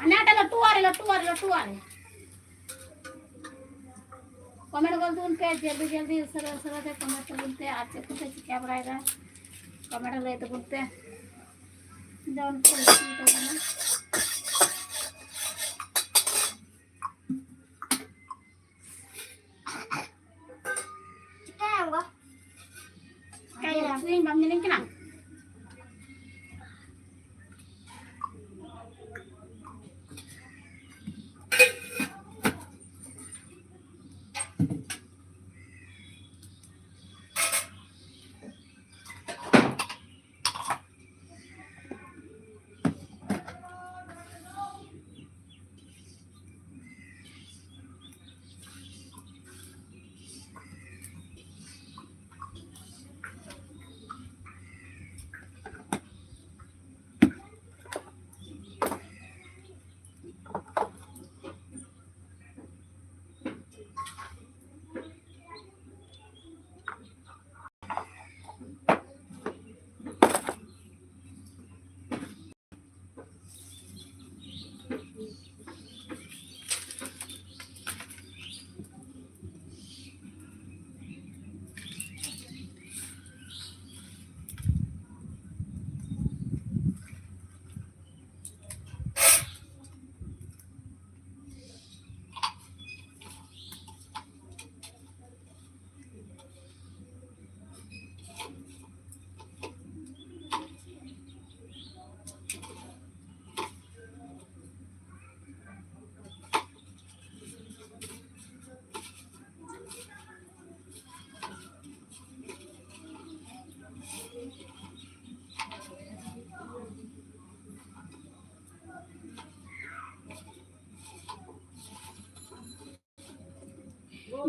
ᱦᱟᱱᱟᱴᱟ ᱞᱟᱹᱴᱩᱣᱟᱜ ᱨᱮ, ᱞᱟᱹᱴᱩᱣᱟᱜ ᱨᱮ, ᱞᱟᱹᱴᱩᱣᱟᱜ ᱨᱮ᱾ ᱠᱚᱢᱮᱱᱴ ᱜᱚᱫ ᱛᱟᱵᱚᱱ ᱯᱮ, ᱡᱚᱞᱫᱤ ᱡᱚᱞᱫᱤ, ᱩᱥᱟᱹᱨᱟ ᱩᱥᱟᱹᱨᱟ ᱛᱮ ᱠᱚᱢᱮᱱᱴ ᱛᱟᱵᱚᱱ ᱯᱮ᱾ ᱟᱨ ᱪᱮᱫ ᱠᱚᱯᱮ ᱪᱤᱠᱟᱹ ᱵᱟᱲᱟᱭᱮᱫᱟ, ᱠᱚᱢᱮᱱᱴ ᱨᱮ ᱞᱟᱹᱭ ᱛᱟᱵᱚᱱ ᱯᱮ᱾ ᱡᱚᱢ ᱠᱚ ᱤᱥᱤᱱ ᱛᱟᱵᱚᱱᱟ᱾ ᱪᱤᱠᱟᱹᱭᱟᱢ ᱜᱚ? ᱪᱤᱠᱟᱹᱭᱟᱢ? ᱩᱛᱩᱭᱟᱹᱧ, ᱵᱟᱢ ᱧᱮᱞᱤᱧ ᱠᱟᱱᱟ?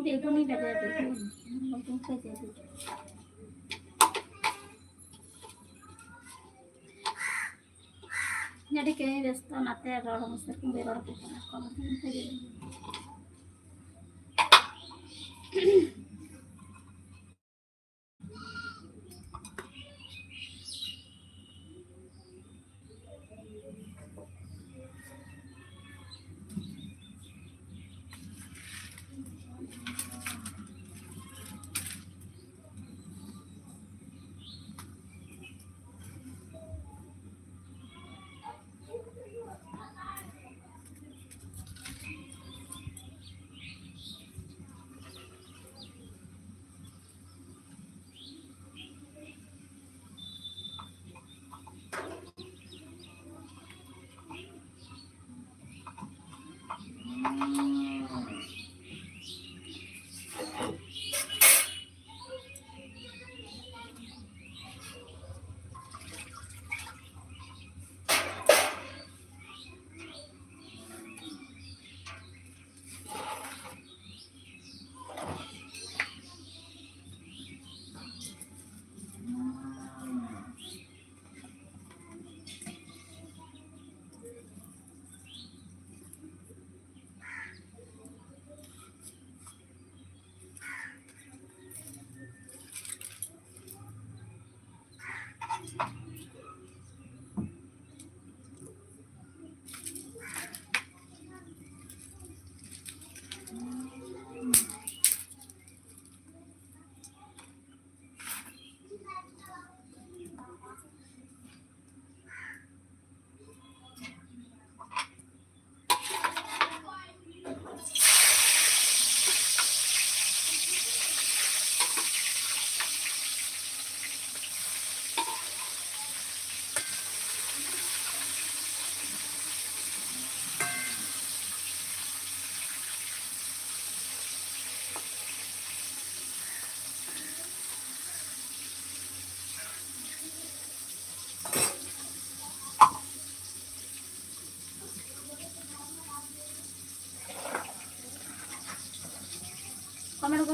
ᱵᱮᱞᱠᱩᱱᱤ ᱵᱟᱡᱟᱣ ᱫᱚ, ᱵᱮᱞᱠᱩᱱᱤ ᱵᱟᱡᱟᱣ ᱫᱚ᱾ ᱟᱹᱰᱤ ᱠᱟᱹᱢᱤ ᱵᱮᱥᱛᱚ, ᱚᱱᱟᱛᱮ ᱨᱚᱲ ᱦᱚᱸ ᱥᱮᱨᱚᱠᱚᱢ ᱵᱟᱭ ᱨᱚᱲ ᱟᱠᱚ ᱠᱟᱱᱟ, ᱠᱚᱞ ᱦᱚᱸ ᱵᱟᱭ ᱨᱚᱲ ᱟᱠᱚ ᱠᱟᱱᱟ᱾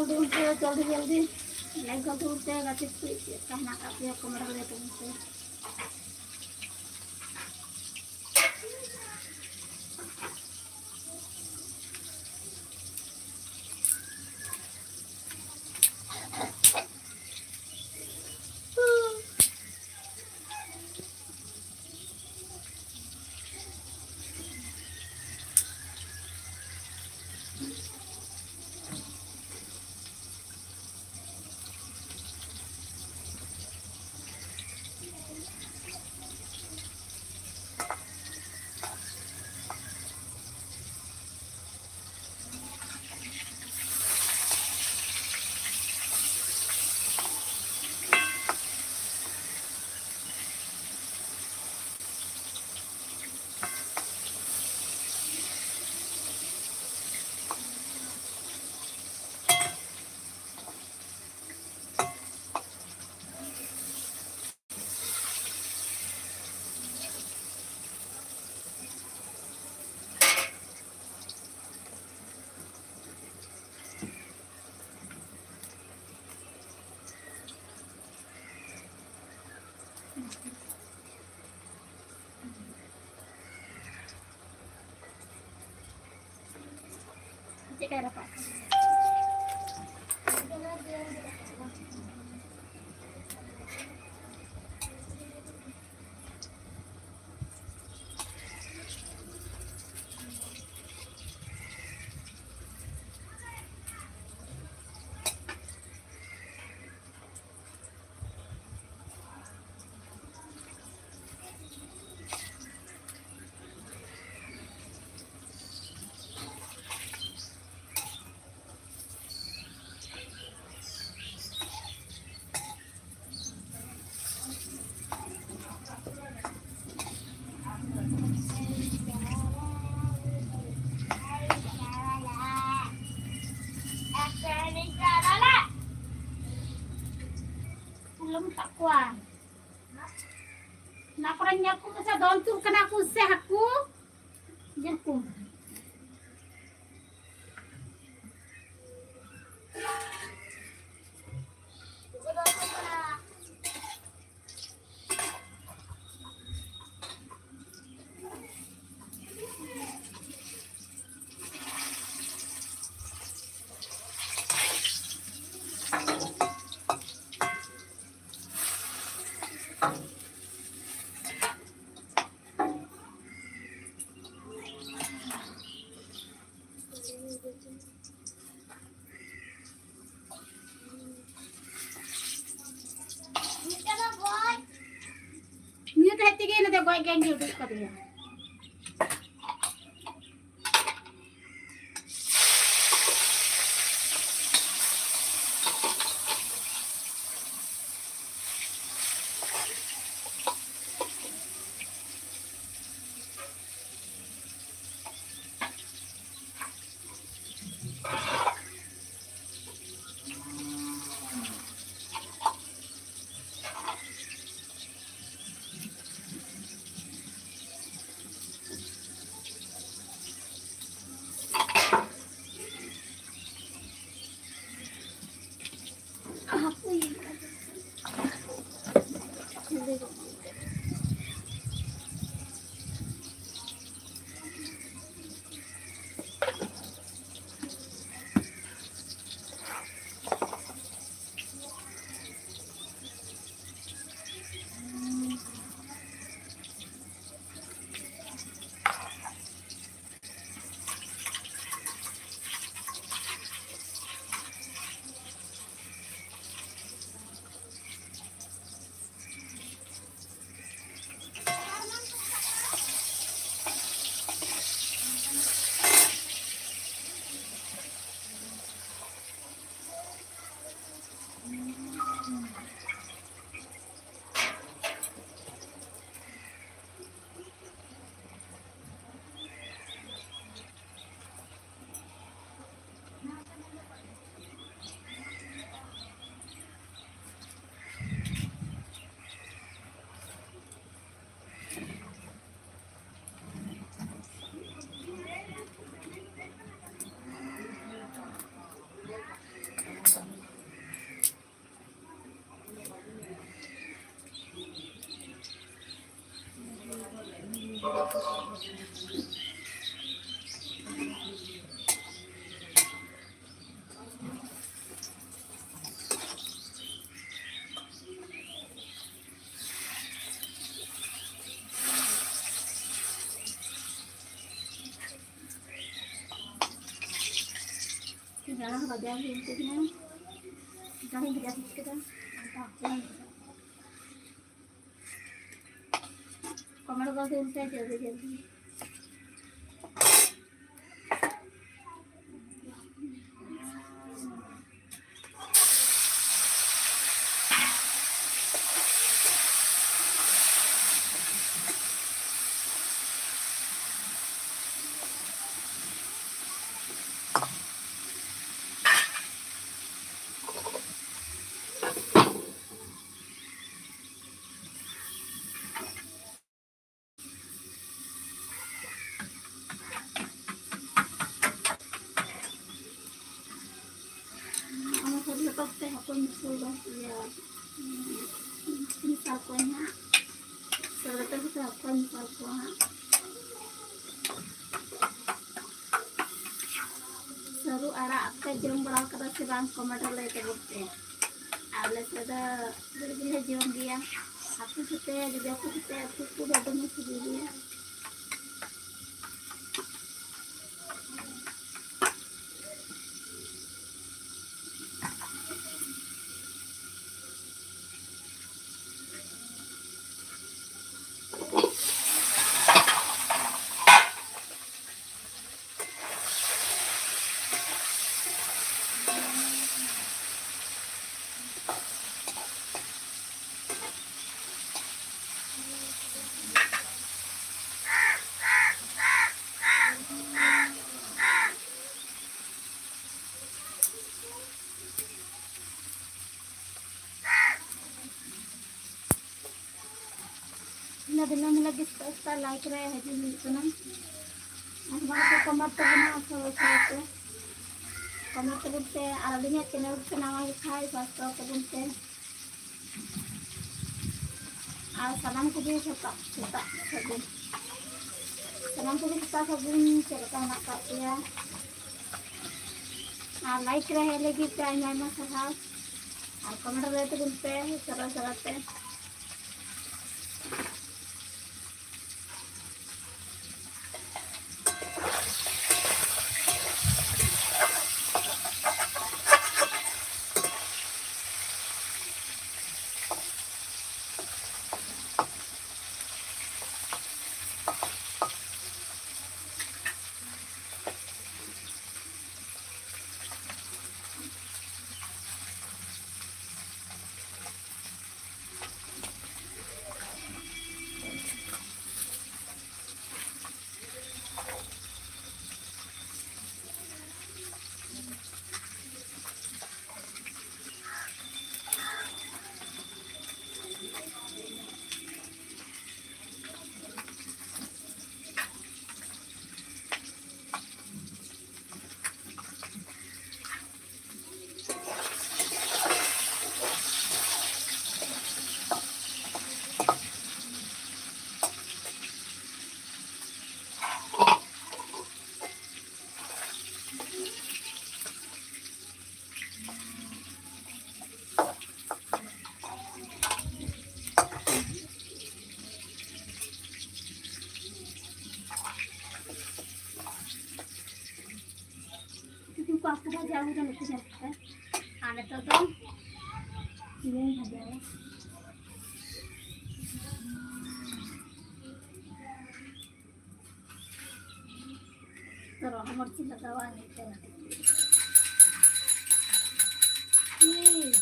ᱫᱩᱞ ᱯᱮ ᱡᱚᱞᱫᱤ ᱡᱚᱞᱫᱤ, ᱞᱟᱭᱤᱠ ᱠᱚ ᱫᱩᱞ ᱯᱮ, ᱜᱟᱛᱮ ᱠᱚ ᱪᱮᱫ ᱞᱮᱠᱟ ᱦᱮᱱᱟᱜ ᱟᱠᱟᱫ ᱯᱮᱭᱟ ᱠᱚᱢᱮᱱᱴ ᱨᱮ ᱞᱟᱹᱭ ᱛᱟᱵᱚᱱ ᱯᱮ᱾ ᱪᱮᱫ ᱠᱟᱭ ᱨᱟᱯᱟᱜ ᱠᱟᱱᱟ? ᱠᱩᱞᱟᱹᱢ ᱠᱟᱜ ᱠᱚᱣᱟ᱾ ᱚᱱᱟ ᱠᱚᱨᱮ ᱧᱮᱞ ᱠᱚ ᱥᱮ ᱫᱚᱱ ᱛᱩᱫ ᱠᱟᱱᱟ ᱠᱚ ᱥᱮ ᱦᱟᱹᱠᱩ? ᱧᱮᱞ ᱠᱚ᱾ ᱱᱤᱭᱟᱹ ᱛᱟᱦᱮᱸ ᱛᱮᱜᱮ ᱱᱚᱛᱮ ᱜᱚᱡ ᱜᱮᱧ ᱩᱰᱩᱠ ᱠᱟᱫᱮᱭᱟ᱾ ᱟᱨ ᱵᱷᱟᱡᱟ ᱦᱩᱭᱮᱱ ᱛᱤᱧᱟ᱾ ᱫᱟᱜ ᱤᱧ ᱵᱷᱟᱡᱟ ᱴᱷᱤᱠ ᱠᱮᱫᱟ᱾ ᱠᱚᱢᱟᱲ ᱵᱟᱝ ᱦᱩᱭᱩᱜ ᱛᱟᱭ ᱡᱚᱞᱫᱤ ᱡᱚᱞᱫᱤ᱾ ᱚᱱᱟ ᱥᱟᱶᱛᱮ ᱡᱚᱛᱚ ᱠᱟᱛᱮ ᱦᱟᱹᱠᱩᱧ ᱢᱮᱥᱟᱞ ᱫᱟ, ᱤᱭᱟᱹ, ᱢᱮᱥᱟᱞ ᱠᱚᱣᱟᱧ ᱦᱟᱸᱜ᱾ ᱥᱟᱶᱛᱮ ᱡᱚᱛᱚ ᱠᱟᱛᱮ ᱦᱟᱹᱠᱩᱧ ᱢᱮᱥᱟᱞ ᱠᱚᱣᱟ ᱦᱟᱸᱜ᱾ ᱥᱟᱹᱨᱩ ᱟᱲᱟᱜ ᱯᱮ ᱡᱚᱢ ᱵᱟᱲᱟ ᱠᱟᱫᱟ ᱥᱮ ᱵᱟᱝ? ᱠᱚᱢᱮᱱᱴ ᱨᱮ ᱞᱟᱹᱭ ᱛᱟᱵᱚᱱ ᱯᱮ᱾ ᱟᱞᱮ ᱥᱮᱫ ᱫᱚ ᱟᱹᱰᱤ ᱜᱮᱞᱮ ᱡᱚᱢ ᱜᱮᱭᱟ᱾ ᱦᱟᱹᱠᱩ ᱥᱟᱛᱮ, ᱡᱩᱫᱤ ᱦᱟᱹᱠᱩ ᱥᱟᱛᱮ ᱩᱛᱩ ᱠᱚ ᱫᱚ ᱫᱚᱢᱮ ᱥᱤᱵᱤᱞ ᱜᱮᱭᱟ᱾ ᱤᱱᱟᱹ ᱫᱤᱱᱟᱹᱢ ᱦᱤᱞᱳᱜ ᱜᱮ ᱥᱮᱛᱟᱜ ᱥᱮᱛᱟᱜ ᱞᱟᱭᱤᱵᱷ ᱨᱮ ᱦᱤᱡᱩᱜ ᱦᱩᱭᱩᱜ ᱠᱟᱱᱟ᱾ ᱟᱨ ᱵᱟᱝ ᱠᱚ ᱠᱚᱢᱮᱱᱴ ᱛᱟᱵᱚᱱᱟ, ᱥᱚᱵᱚᱭ ᱥᱚᱵᱚᱭ ᱛᱮ ᱠᱚᱢᱮᱱᱴ ᱛᱟᱵᱚᱱ ᱯᱮ᱾ ᱟᱨ ᱟᱹᱞᱤᱧᱟᱜ ᱪᱮᱱᱮᱞ ᱯᱮ ᱱᱟᱣᱟ ᱜᱮ ᱠᱷᱟᱡ ᱥᱟᱵᱥᱠᱨᱟᱭᱤᱵ ᱛᱟᱵᱚᱱ ᱯᱮ᱾ ᱟᱨ ᱥᱟᱱᱟᱢ ᱠᱚᱜᱮ ᱥᱮᱛᱟᱜ ᱥᱮᱛᱟᱜ ᱥᱟᱹᱜᱩᱱ, ᱥᱟᱱᱟᱢ ᱠᱚᱜᱮ ᱥᱮᱛᱟᱜ ᱥᱟᱹᱜᱩᱱ᱾ ᱪᱮᱫ ᱞᱮᱠᱟ ᱦᱮᱱᱟᱜ ᱟᱠᱟᱫ ᱯᱮᱭᱟ? ᱟᱨ ᱞᱟᱭᱤᱵᱷ ᱨᱮ ᱦᱮᱡ ᱞᱟᱹᱜᱤᱫ ᱛᱮ ᱟᱭᱢᱟ ᱟᱭᱢᱟ ᱥᱟᱨᱦᱟᱣ᱾ ᱟᱨ ᱠᱚᱢᱮᱱᱴ ᱨᱮ ᱞᱟᱹᱭ ᱛᱟᱵᱚᱱ ᱯᱮ ᱥᱟᱨᱟ ᱥᱟᱨᱟ ᱛᱮ᱾ ᱟᱨ ᱱᱤᱛᱚᱜ ᱫᱚ ᱵᱩᱞᱩᱝ ᱵᱷᱟᱡᱟᱭᱟ᱾ ᱨᱚᱦᱚᱲ ᱢᱟᱹᱨᱤᱪ ᱞᱟᱜᱟᱣᱟ ᱱᱤᱛᱚᱜ᱾ ᱦᱩᱸ᱾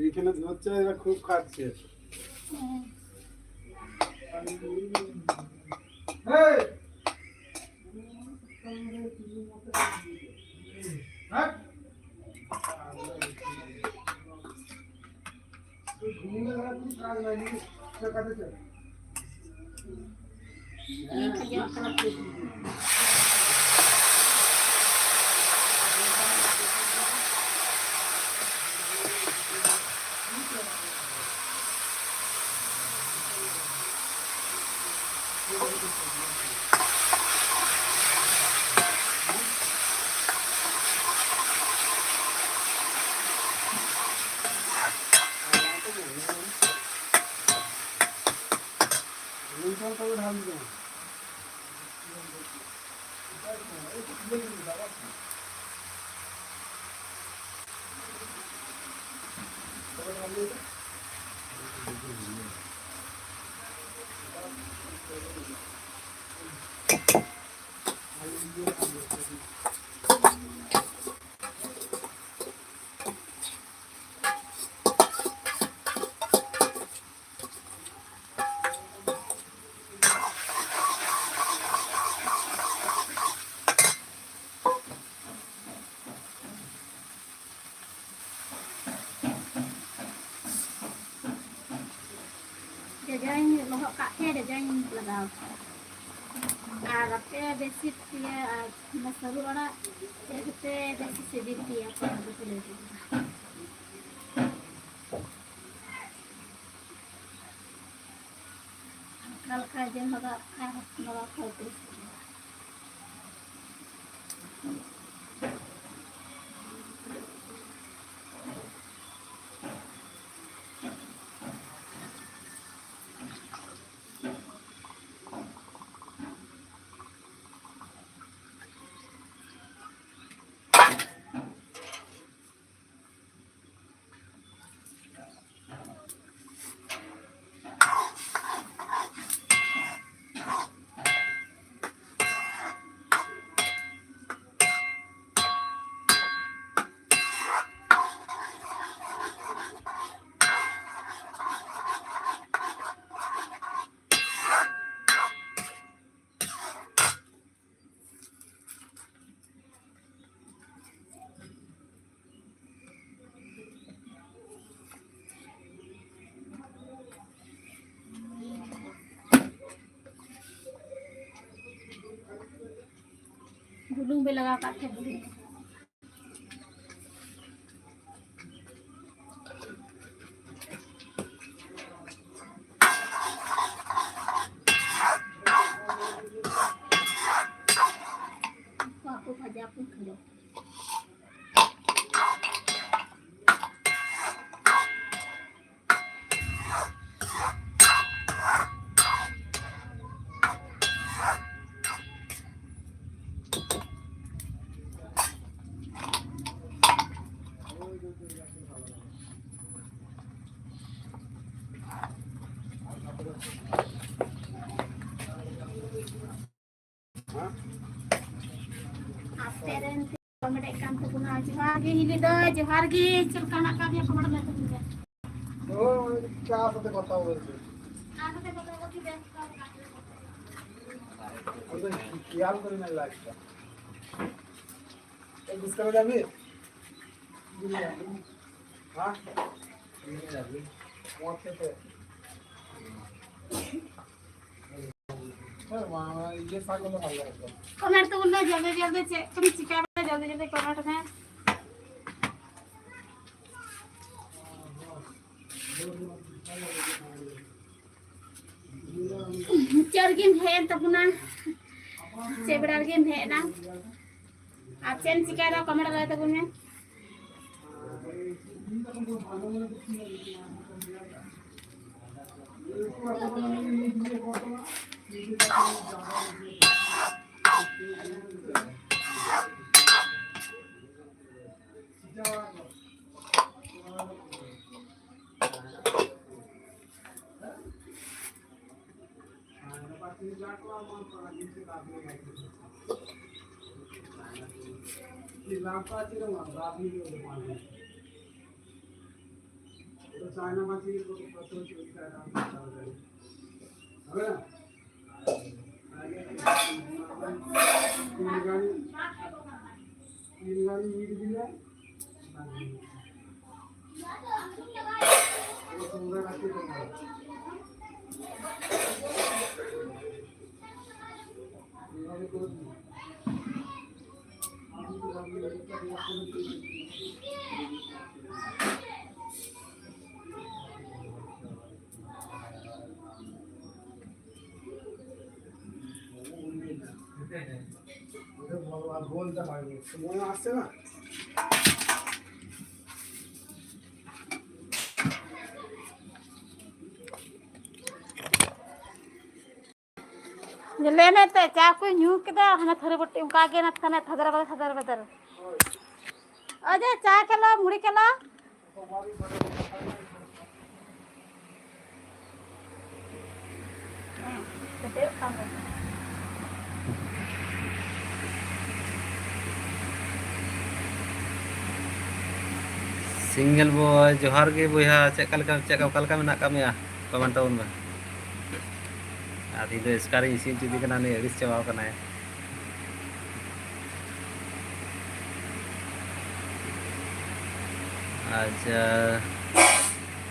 এইখানে ধরছে, এরা খুব খাচ্ছে। এই! হাট! ᱡᱚᱡᱚᱧ ᱞᱚᱦᱚᱫ ᱠᱟᱜ ᱛᱮ ᱡᱚᱡᱚᱧ ᱞᱟᱜᱟᱣ ᱠᱟᱜᱼᱟ᱾ ᱟᱨ ᱟᱯᱮ ᱵᱮᱥᱤ ᱯᱮᱭᱟ ᱟᱨ ᱚᱱᱟ ᱥᱟᱹᱨᱩ ᱟᱲᱟᱜ ᱪᱮᱫ ᱠᱚᱯᱮ ᱵᱮᱥᱤ ᱥᱤᱵᱤᱞ ᱯᱮᱭᱟ ᱚᱱᱟ ᱫᱚᱯᱮ ᱞᱟᱹᱭ ᱫᱟᱲᱮᱭᱟᱜᱼᱟ᱾ ᱦᱟᱞᱠᱟ ᱦᱟᱞᱠᱟ ᱡᱚᱢ ᱞᱟᱜᱟᱣ ᱠᱷᱟᱱ ᱱᱚᱣᱟ ᱠᱚ ᱵᱮᱥ ᱜᱮᱭᱟ᱾ ᱵᱩᱞᱩᱝ ᱵᱮ ᱞᱟᱜᱟᱣ ᱠᱟᱜ ᱠᱷᱟᱡ ᱵᱩᱞᱩᱝ᱾ ᱦᱟᱹᱠᱩ ᱵᱷᱟᱡᱟ ᱠᱚ ᱠᱷᱟᱡᱚ᱾ ᱟᱯᱮ ᱨᱮᱱ ᱠᱚᱢᱮᱰᱮᱜ ᱠᱟᱱ ᱛᱟᱵᱚᱱᱟ᱾ ᱡᱚᱦᱟᱨ ᱜᱮ ᱦᱤᱞᱤ ᱫᱚ, ᱡᱚᱦᱟᱨ ᱜᱮ᱾ ᱪᱮᱫ ᱞᱮᱠᱟ ᱢᱮᱱᱟᱜ ᱟᱠᱟᱫ ᱢᱮᱭᱟ? ᱠᱚᱢᱮᱰ ᱢᱮ ᱛᱟᱵᱚᱱ ᱯᱮ᱾ ᱳ, ᱪᱟ ᱥᱟᱛᱮ ᱠᱚᱛᱷᱟ ᱵᱚᱞᱪᱷᱤ। ᱪᱟ ᱥᱟᱛᱮ ᱠᱚᱛᱷᱟ ᱵᱚᱞᱪᱷᱤ, ᱵᱮᱥ ᱠᱚ ᱢᱮᱱᱟᱜ ᱯᱮᱭᱟ? ᱟᱫᱚ ᱠᱷᱮᱭᱟᱞ ᱠᱚᱨᱮ ᱢᱮ ᱞᱟᱜ ᱠᱮᱫᱟ। এই বিস্কুট আমি। হ্যাঁ? মদ খেতে। হ্যাঁ, মা, আমার ইয়ে শাকগুলো ভালো লাগতো। কমেন্ট তো বললে জলদি জলদি চে-, তুমি চিকাবে জলদি জলদি কমেন্ট মে। ᱪᱮᱫ ᱨᱮᱜᱮᱢ ᱦᱮᱡ ᱮᱱ ᱛᱟᱵᱚᱱᱟ? ᱪᱮᱫ ᱵᱮᱲᱟ ᱨᱮᱜᱮᱢ ᱦᱮᱡ ᱮᱱᱟ? ᱟᱨ ᱪᱮᱫ ᱮᱢ ᱪᱤᱠᱟᱭᱮᱫᱟ? ᱠᱚᱢᱮᱱᱴ ᱞᱟᱹᱭ ᱛᱟᱵᱚᱱ ᱢᱮ᱾ ᱞᱟᱹᱭ ᱢᱮ ᱮᱱᱛᱮᱫ, ᱪᱟ ᱠᱚᱧ ᱧᱩ ᱠᱮᱫᱟ, ᱦᱟᱱᱮ ᱛᱷᱟᱹᱨᱤ ᱵᱟᱹᱴᱤ ᱚᱱᱠᱟ ᱜᱮ ᱱᱟᱛᱮ ᱱᱟᱛᱮ ᱛᱷᱟᱫᱨ ᱵᱟᱫᱟᱨ ᱛᱷᱟᱫᱨ ᱵᱟᱫᱟᱨ᱾ ᱚᱡᱮ ᱪᱟ ᱠᱮᱞᱚ, ᱢᱩᱲᱤ ᱠᱮᱞᱚ᱾ ᱥᱤᱝᱜᱮᱞ ᱵᱚᱭ, ᱡᱚᱦᱟᱨ ᱜᱮ ᱵᱚᱭᱦᱟ, ᱪᱮᱫ ᱞᱮᱠᱟ, ᱪᱮᱫ ᱞᱮᱠᱟ, ᱚᱠᱟ ᱞᱮᱠᱟ ᱢᱮᱱᱟᱜ ᱟᱠᱟᱫ ᱢᱮᱭᱟ? ᱠᱚᱢᱮᱱᱴ ᱛᱟᱵᱚᱱ ᱢᱮ᱾ ᱟᱨ ᱤᱧ ᱫᱚ ᱮᱥᱠᱟᱨᱤᱧ ᱤᱥᱤᱱ ᱦᱚᱪᱚᱭᱮᱫᱮ ᱠᱟᱱᱟ, ᱱᱩᱭ ᱟᱹᱲᱤᱥ ᱪᱟᱵᱟᱣ ᱠᱟᱱᱟᱭ᱾ ᱟᱪᱪᱷᱟ,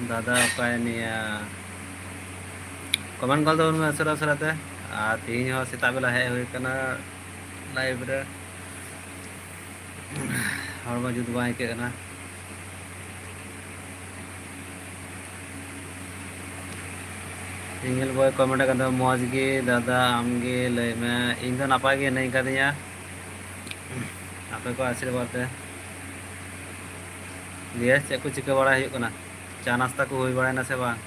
ᱫᱟᱫᱟ ᱚᱠᱟᱭᱮᱱᱟᱭᱟ? ᱠᱚᱢᱮᱱᱴ ᱜᱚᱞ ᱛᱟᱵᱚᱱ ᱢᱮ ᱩᱥᱟᱹᱨᱟ ᱩᱥᱟᱹᱨᱟ ᱛᱮ᱾ ᱟᱨ ᱛᱮᱦᱮᱧ ᱦᱚᱸ ᱥᱮᱛᱟᱜ ᱵᱮᱞᱟ ᱦᱮᱡ ᱦᱩᱭ ᱠᱟᱱᱟ ᱞᱟᱭᱤᱵᱷ ᱨᱮ᱾ ᱦᱚᱲᱢᱚ ᱡᱩᱛ ᱵᱟᱝ ᱟᱹᱭᱠᱟᱹᱜ ᱠᱟᱱᱟ᱾ ᱥᱤᱝᱜᱮᱞ ᱵᱚᱭ ᱠᱚᱢᱮᱱᱴ ᱟᱠᱟᱫᱟ, "ᱢᱚᱡᱽ ᱜᱮ ᱫᱟᱫᱟ, ᱟᱢ ᱜᱮ ᱞᱟᱹᱭ ᱢᱮ?" ᱤᱧ ᱫᱚ ᱱᱟᱯᱟᱭ ᱜᱮ ᱦᱮᱱᱟᱹᱧ ᱠᱟᱫᱤᱧᱟ, ᱟᱯᱮ ᱠᱚ ᱟᱥᱤᱨᱵᱟᱫᱽ ᱛᱮ᱾ ᱫᱤᱭᱮ ᱪᱮᱫ ᱠᱚ ᱪᱤᱠᱟᱹ ᱵᱟᱲᱟᱭ ᱦᱩᱭᱩᱜ ᱠᱟᱱᱟ? ᱪᱟ ᱱᱟᱥᱛᱟ ᱠᱚ ᱦᱩᱭ ᱵᱟᱲᱟᱭᱱᱟ ᱥᱮ ᱵᱟᱝ?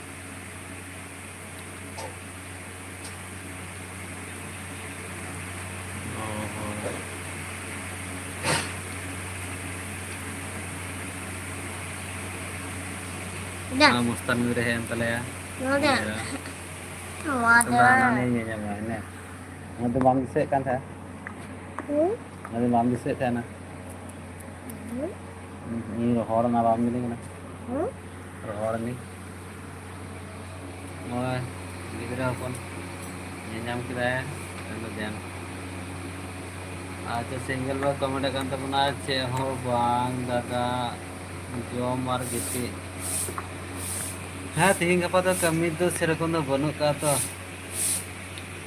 ᱚ ᱦᱚᱸ᱾ ᱫᱟ᱾ ᱟᱨ ᱢᱩᱥᱛᱟᱱ ᱱᱩᱭ ᱨᱮ ᱦᱮᱡ ᱮᱱ ᱛᱟᱞᱮᱭᱟ᱾ ᱱᱚᱣᱟ ᱫᱚ᱾ ᱤᱭᱟᱹ᱾ ᱱᱚᱣᱟ ᱫᱚ᱾ ᱦᱟᱱᱟ ᱱᱤᱭᱟᱹ ᱧᱮᱞ ᱢᱮ, ᱦᱮᱱᱟᱹ᱾ ᱚᱱᱟ ᱫᱚ ᱵᱟᱢ ᱫᱤᱥᱟᱹᱭᱮᱫ ᱠᱟᱱ ᱛᱟᱦᱮᱸᱫ? ᱦᱩᱸ? ᱚᱱᱟ ᱫᱚ ᱵᱟᱢ ᱫᱤᱥᱟᱹᱭᱮᱫ ᱛᱟᱦᱮᱱᱟ? ᱦᱩᱸ? ᱤᱧ ᱨᱚᱦᱚᱲ ᱮᱱᱟ, ᱵᱟᱢ ᱧᱮᱞᱤᱧ ᱠᱟᱱᱟ? ᱦᱩᱸ? ᱨᱚᱦᱚᱲ ᱮᱱᱟᱹᱧ᱾ ᱱᱚᱜᱼᱚᱭ ᱜᱤᱫᱽᱨᱟᱹ ᱦᱚᱯᱚᱱ ᱧᱮᱞ ᱧᱟᱢ ᱠᱮᱫᱟᱭ, ᱟᱫᱚ ᱫᱮᱱ᱾ ᱟᱪᱪᱷᱟ, ᱥᱤᱝᱜᱮᱞ ᱵᱚᱭ ᱠᱚᱢᱮᱱᱴ ᱠᱟᱱ ᱛᱟᱵᱚᱱᱟ, "ᱪᱮᱫ ᱦᱚᱸ ᱵᱟᱝ ᱫᱟᱫᱟ, ᱡᱚᱢ ᱟᱨ ᱜᱤᱛᱤᱡ᱾" ᱦᱮᱸ, ᱛᱤᱦᱤᱧ ᱜᱟᱯᱟ ᱫᱚ ᱠᱟᱹᱢᱤ ᱫᱚ ᱥᱮᱨᱚᱠᱚᱢ ᱫᱚ ᱵᱟᱹᱱᱩᱜ ᱠᱟᱜᱼᱟ ᱛᱚ᱾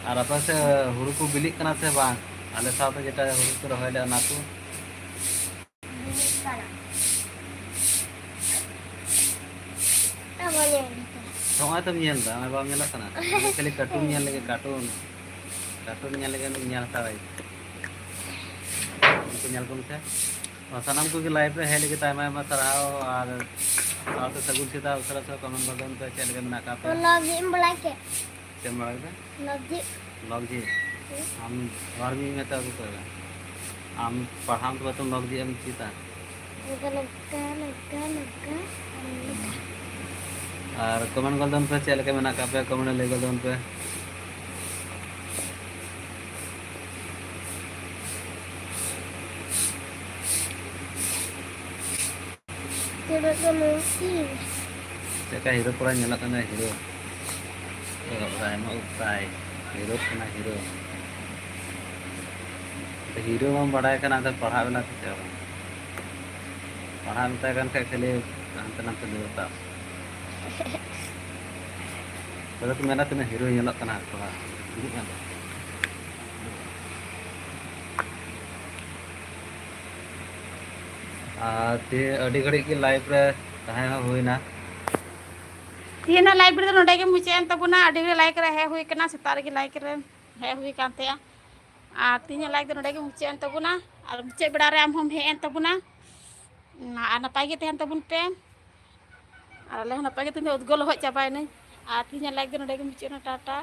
ᱟᱨ ᱟᱯᱮ ᱥᱮᱫ ᱦᱩᱲᱩ ᱠᱚ ᱵᱤᱞᱤᱜ ᱠᱟᱱᱟ ᱥᱮ ᱵᱟᱝ? ᱟᱞᱮ ᱥᱟᱶᱛᱮ ᱡᱮᱴᱟ ᱦᱩᱲᱩ ᱠᱚ ᱨᱚᱦᱚᱭ ᱞᱮᱫ, ᱚᱱᱟ ᱠᱚ? ᱱᱚᱜᱼᱚᱭ ᱛᱚᱢ ᱧᱮᱞ ᱮᱫᱟ, ᱱᱚᱜᱼᱚᱭ ᱵᱟᱢ ᱧᱮᱞᱚᱜ ᱠᱟᱱᱟ? ᱠᱷᱟᱹᱞᱤ ᱠᱟᱨᱴᱩᱱ ᱧᱮᱞ ᱞᱟᱹᱜᱤᱫ, ᱠᱟᱨᱴᱩᱱ᱾ ᱠᱟᱨᱴᱩᱱ ᱧᱮᱞ ᱞᱟᱹᱜᱤᱫ ᱧᱮᱞ ᱦᱟᱛᱟᱲᱟᱭ᱾ ᱩᱱᱠᱩ ᱧᱮᱞ ᱠᱚᱢ ᱥᱮ᱾ ᱥᱟᱱᱟᱢ ᱠᱚᱜᱮ ᱞᱟᱭᱤᱵᱷ ᱨᱮ ᱦᱮᱡ ᱞᱟᱹᱜᱤᱫ ᱟᱭᱢᱟ ᱟᱭᱢᱟ ᱥᱟᱨᱦᱟᱣ, ᱟᱨ ᱥᱟᱶᱛᱮ ᱥᱟᱹᱜᱩᱱ ᱥᱮᱛᱟᱜ᱾ ᱩᱥᱟᱹᱨᱟ ᱩᱥᱟᱹᱨᱟ ᱠᱚᱢᱮᱱᱴ ᱵᱚᱞ ᱛᱟᱵᱚᱱ ᱯᱮ, ᱪᱮᱫ ᱞᱮᱠᱟ ᱢᱮᱱᱟᱜ ᱟᱠᱟᱫ ᱯᱮᱭᱟ? ᱞᱚᱵᱽ ᱡᱤ ᱮᱢ ᱵᱟᱲᱟᱭ ᱠᱮᱫ᱾ ᱪᱮᱫ ᱮᱢ ᱵᱟᱲᱟᱭ ᱠᱮᱫᱟ? ᱞᱚᱵᱽ ᱡᱤ᱾ ᱞᱚᱵᱽ ᱡᱤ? ᱦᱮᱸ᱾ ᱟᱢ ᱚᱣᱟᱨᱢᱤᱝ ᱢᱮ ᱛᱚ ᱟᱹᱜᱩ ᱠᱚ ᱢᱮ᱾ ᱟᱢ ᱯᱟᱲᱦᱟᱣ ᱛᱚᱵᱮ ᱛᱚ ᱞᱚᱵᱽ ᱡᱤ ᱮᱢ ᱪᱮᱫᱟ᱾ ᱱᱚᱝᱠᱟ, ᱱᱚᱝᱠᱟ, ᱱᱚᱝᱠᱟ, ᱱᱚᱝᱠᱟ, ᱟᱨ ᱱᱚᱝᱠᱟ᱾ ᱟᱨ ᱠᱚᱢᱮᱱᱴ ᱜᱚᱞ ᱛᱟᱵᱚᱱ ᱯᱮ, ᱪᱮᱫ ᱞᱮᱠᱟ ᱢᱮᱱᱟᱜ ᱟᱠᱟᱫ ᱯᱮᱭᱟ, ᱠᱚᱢᱮᱱᱴ ᱨᱮ ᱞᱟᱹᱭ ᱜᱚᱞ ᱛᱟᱵᱚᱱ ᱯᱮ᱾ ᱪᱮᱫ ᱞᱮᱠᱟ ᱢᱩᱨᱛᱤ? ᱪᱮᱫ ᱞᱮᱠᱟ ᱦᱤᱨᱳ ᱠᱚᱲᱟ ᱧᱮᱞᱚᱜ ᱠᱟᱱᱟ, ᱦᱤᱨᱳ᱾ ᱮ ᱵᱟᱵᱟ, ᱟᱭᱢᱟ ᱩᱵ ᱛᱟᱭ, ᱦᱤᱨᱳ ᱠᱟᱱᱟ ᱦᱤᱨᱳ᱾ ᱦᱤᱨᱳ ᱢᱟᱢ ᱵᱟᱲᱟᱭ ᱠᱟᱱᱟ, ᱟᱫᱚ ᱯᱟᱲᱦᱟᱜ ᱵᱮᱞᱟ ᱛᱮ ᱪᱮᱫ ᱦᱚᱸ ᱵᱟᱝ᱾ ᱯᱟᱲᱦᱟᱜ ᱢᱮᱛᱟᱭ ᱠᱟᱱ ᱠᱷᱟᱡ ᱠᱷᱟᱹᱞᱤ ᱦᱟᱱᱛᱮ ᱱᱟᱛᱮ ᱫᱟᱹᱲ ᱛᱟᱢ᱾ ᱛᱚᱵᱮ ᱠᱚ ᱢᱮᱱᱟ ᱛᱤᱱᱟᱹᱜ ᱦᱤᱨᱳ ᱧᱮᱞᱚᱜ ᱠᱟᱱᱟ ᱠᱚᱲᱟ, ᱦᱤᱡᱩᱜ ᱠᱟᱱ ᱫᱚ᱾ ᱟᱨ ᱛᱮ ᱟᱹᱰᱤ ᱜᱷᱟᱹᱲᱤᱡ ᱜᱮ ᱞᱟᱭᱤᱵᱷ ᱨᱮ ᱛᱟᱦᱮᱸ ᱦᱚᱸ ᱦᱩᱭᱱᱟ᱾ ᱛᱮᱦᱮᱧᱟᱜ ᱞᱟᱭᱤᱵᱷ ᱨᱮᱫᱚ ᱱᱚᱰᱮ ᱜᱮ ᱢᱩᱪᱟᱹᱫ ᱮᱱ ᱛᱟᱵᱚᱱᱟ᱾ ᱟᱹᱰᱤ ᱜᱷᱟᱹᱲᱤᱡ ᱞᱟᱭᱤᱵᱷ ᱨᱮ ᱦᱮᱡ ᱦᱩᱭ ᱠᱟᱱᱟ, ᱥᱮᱛᱟᱜ ᱨᱮᱜᱮ ᱞᱟᱭᱤᱵᱷ ᱨᱮ ᱦᱮᱡ ᱦᱩᱭ ᱠᱟᱱ ᱛᱟᱦᱮᱸᱜᱼᱟ᱾ ᱟᱨ ᱛᱮᱦᱮᱧᱟᱜ ᱞᱟᱭᱤᱵᱷ ᱫᱚ ᱱᱚᱰᱮ ᱜᱮ ᱢᱩᱪᱟᱹᱫ ᱮᱱ ᱛᱟᱵᱚᱱᱟ᱾ ᱟᱨ ᱢᱩᱪᱟᱹᱫ ᱵᱮᱲᱟ ᱨᱮ ᱟᱢ ᱦᱚᱸᱢ ᱦᱮᱡ ᱮᱱ ᱛᱟᱵᱚᱱᱟ᱾ ᱟᱨ ᱱᱟᱯᱟᱭ ᱜᱮ ᱛᱟᱦᱮᱱ ᱛᱟᱵᱚᱱ ᱯᱮ᱾ ᱟᱨ ᱟᱞᱮ ᱦᱚᱸ ᱱᱟᱯᱟᱭ ᱜᱮ ᱛᱮᱦᱮᱧ ᱫᱚ ᱩᱫᱽᱜᱟᱹᱨ ᱞᱚᱦᱚᱫ ᱪᱟᱵᱟᱭᱮᱱᱟᱹᱧ᱾ ᱟᱨ ᱛᱮᱦᱮᱧᱟᱜ ᱞᱟᱭᱤᱵᱷ ᱫᱚ ᱱᱚᱰᱮ ᱜᱮ ᱢᱩᱪᱟᱹᱫ ᱮᱱᱟ᱾ ᱴᱟᱴᱟ᱾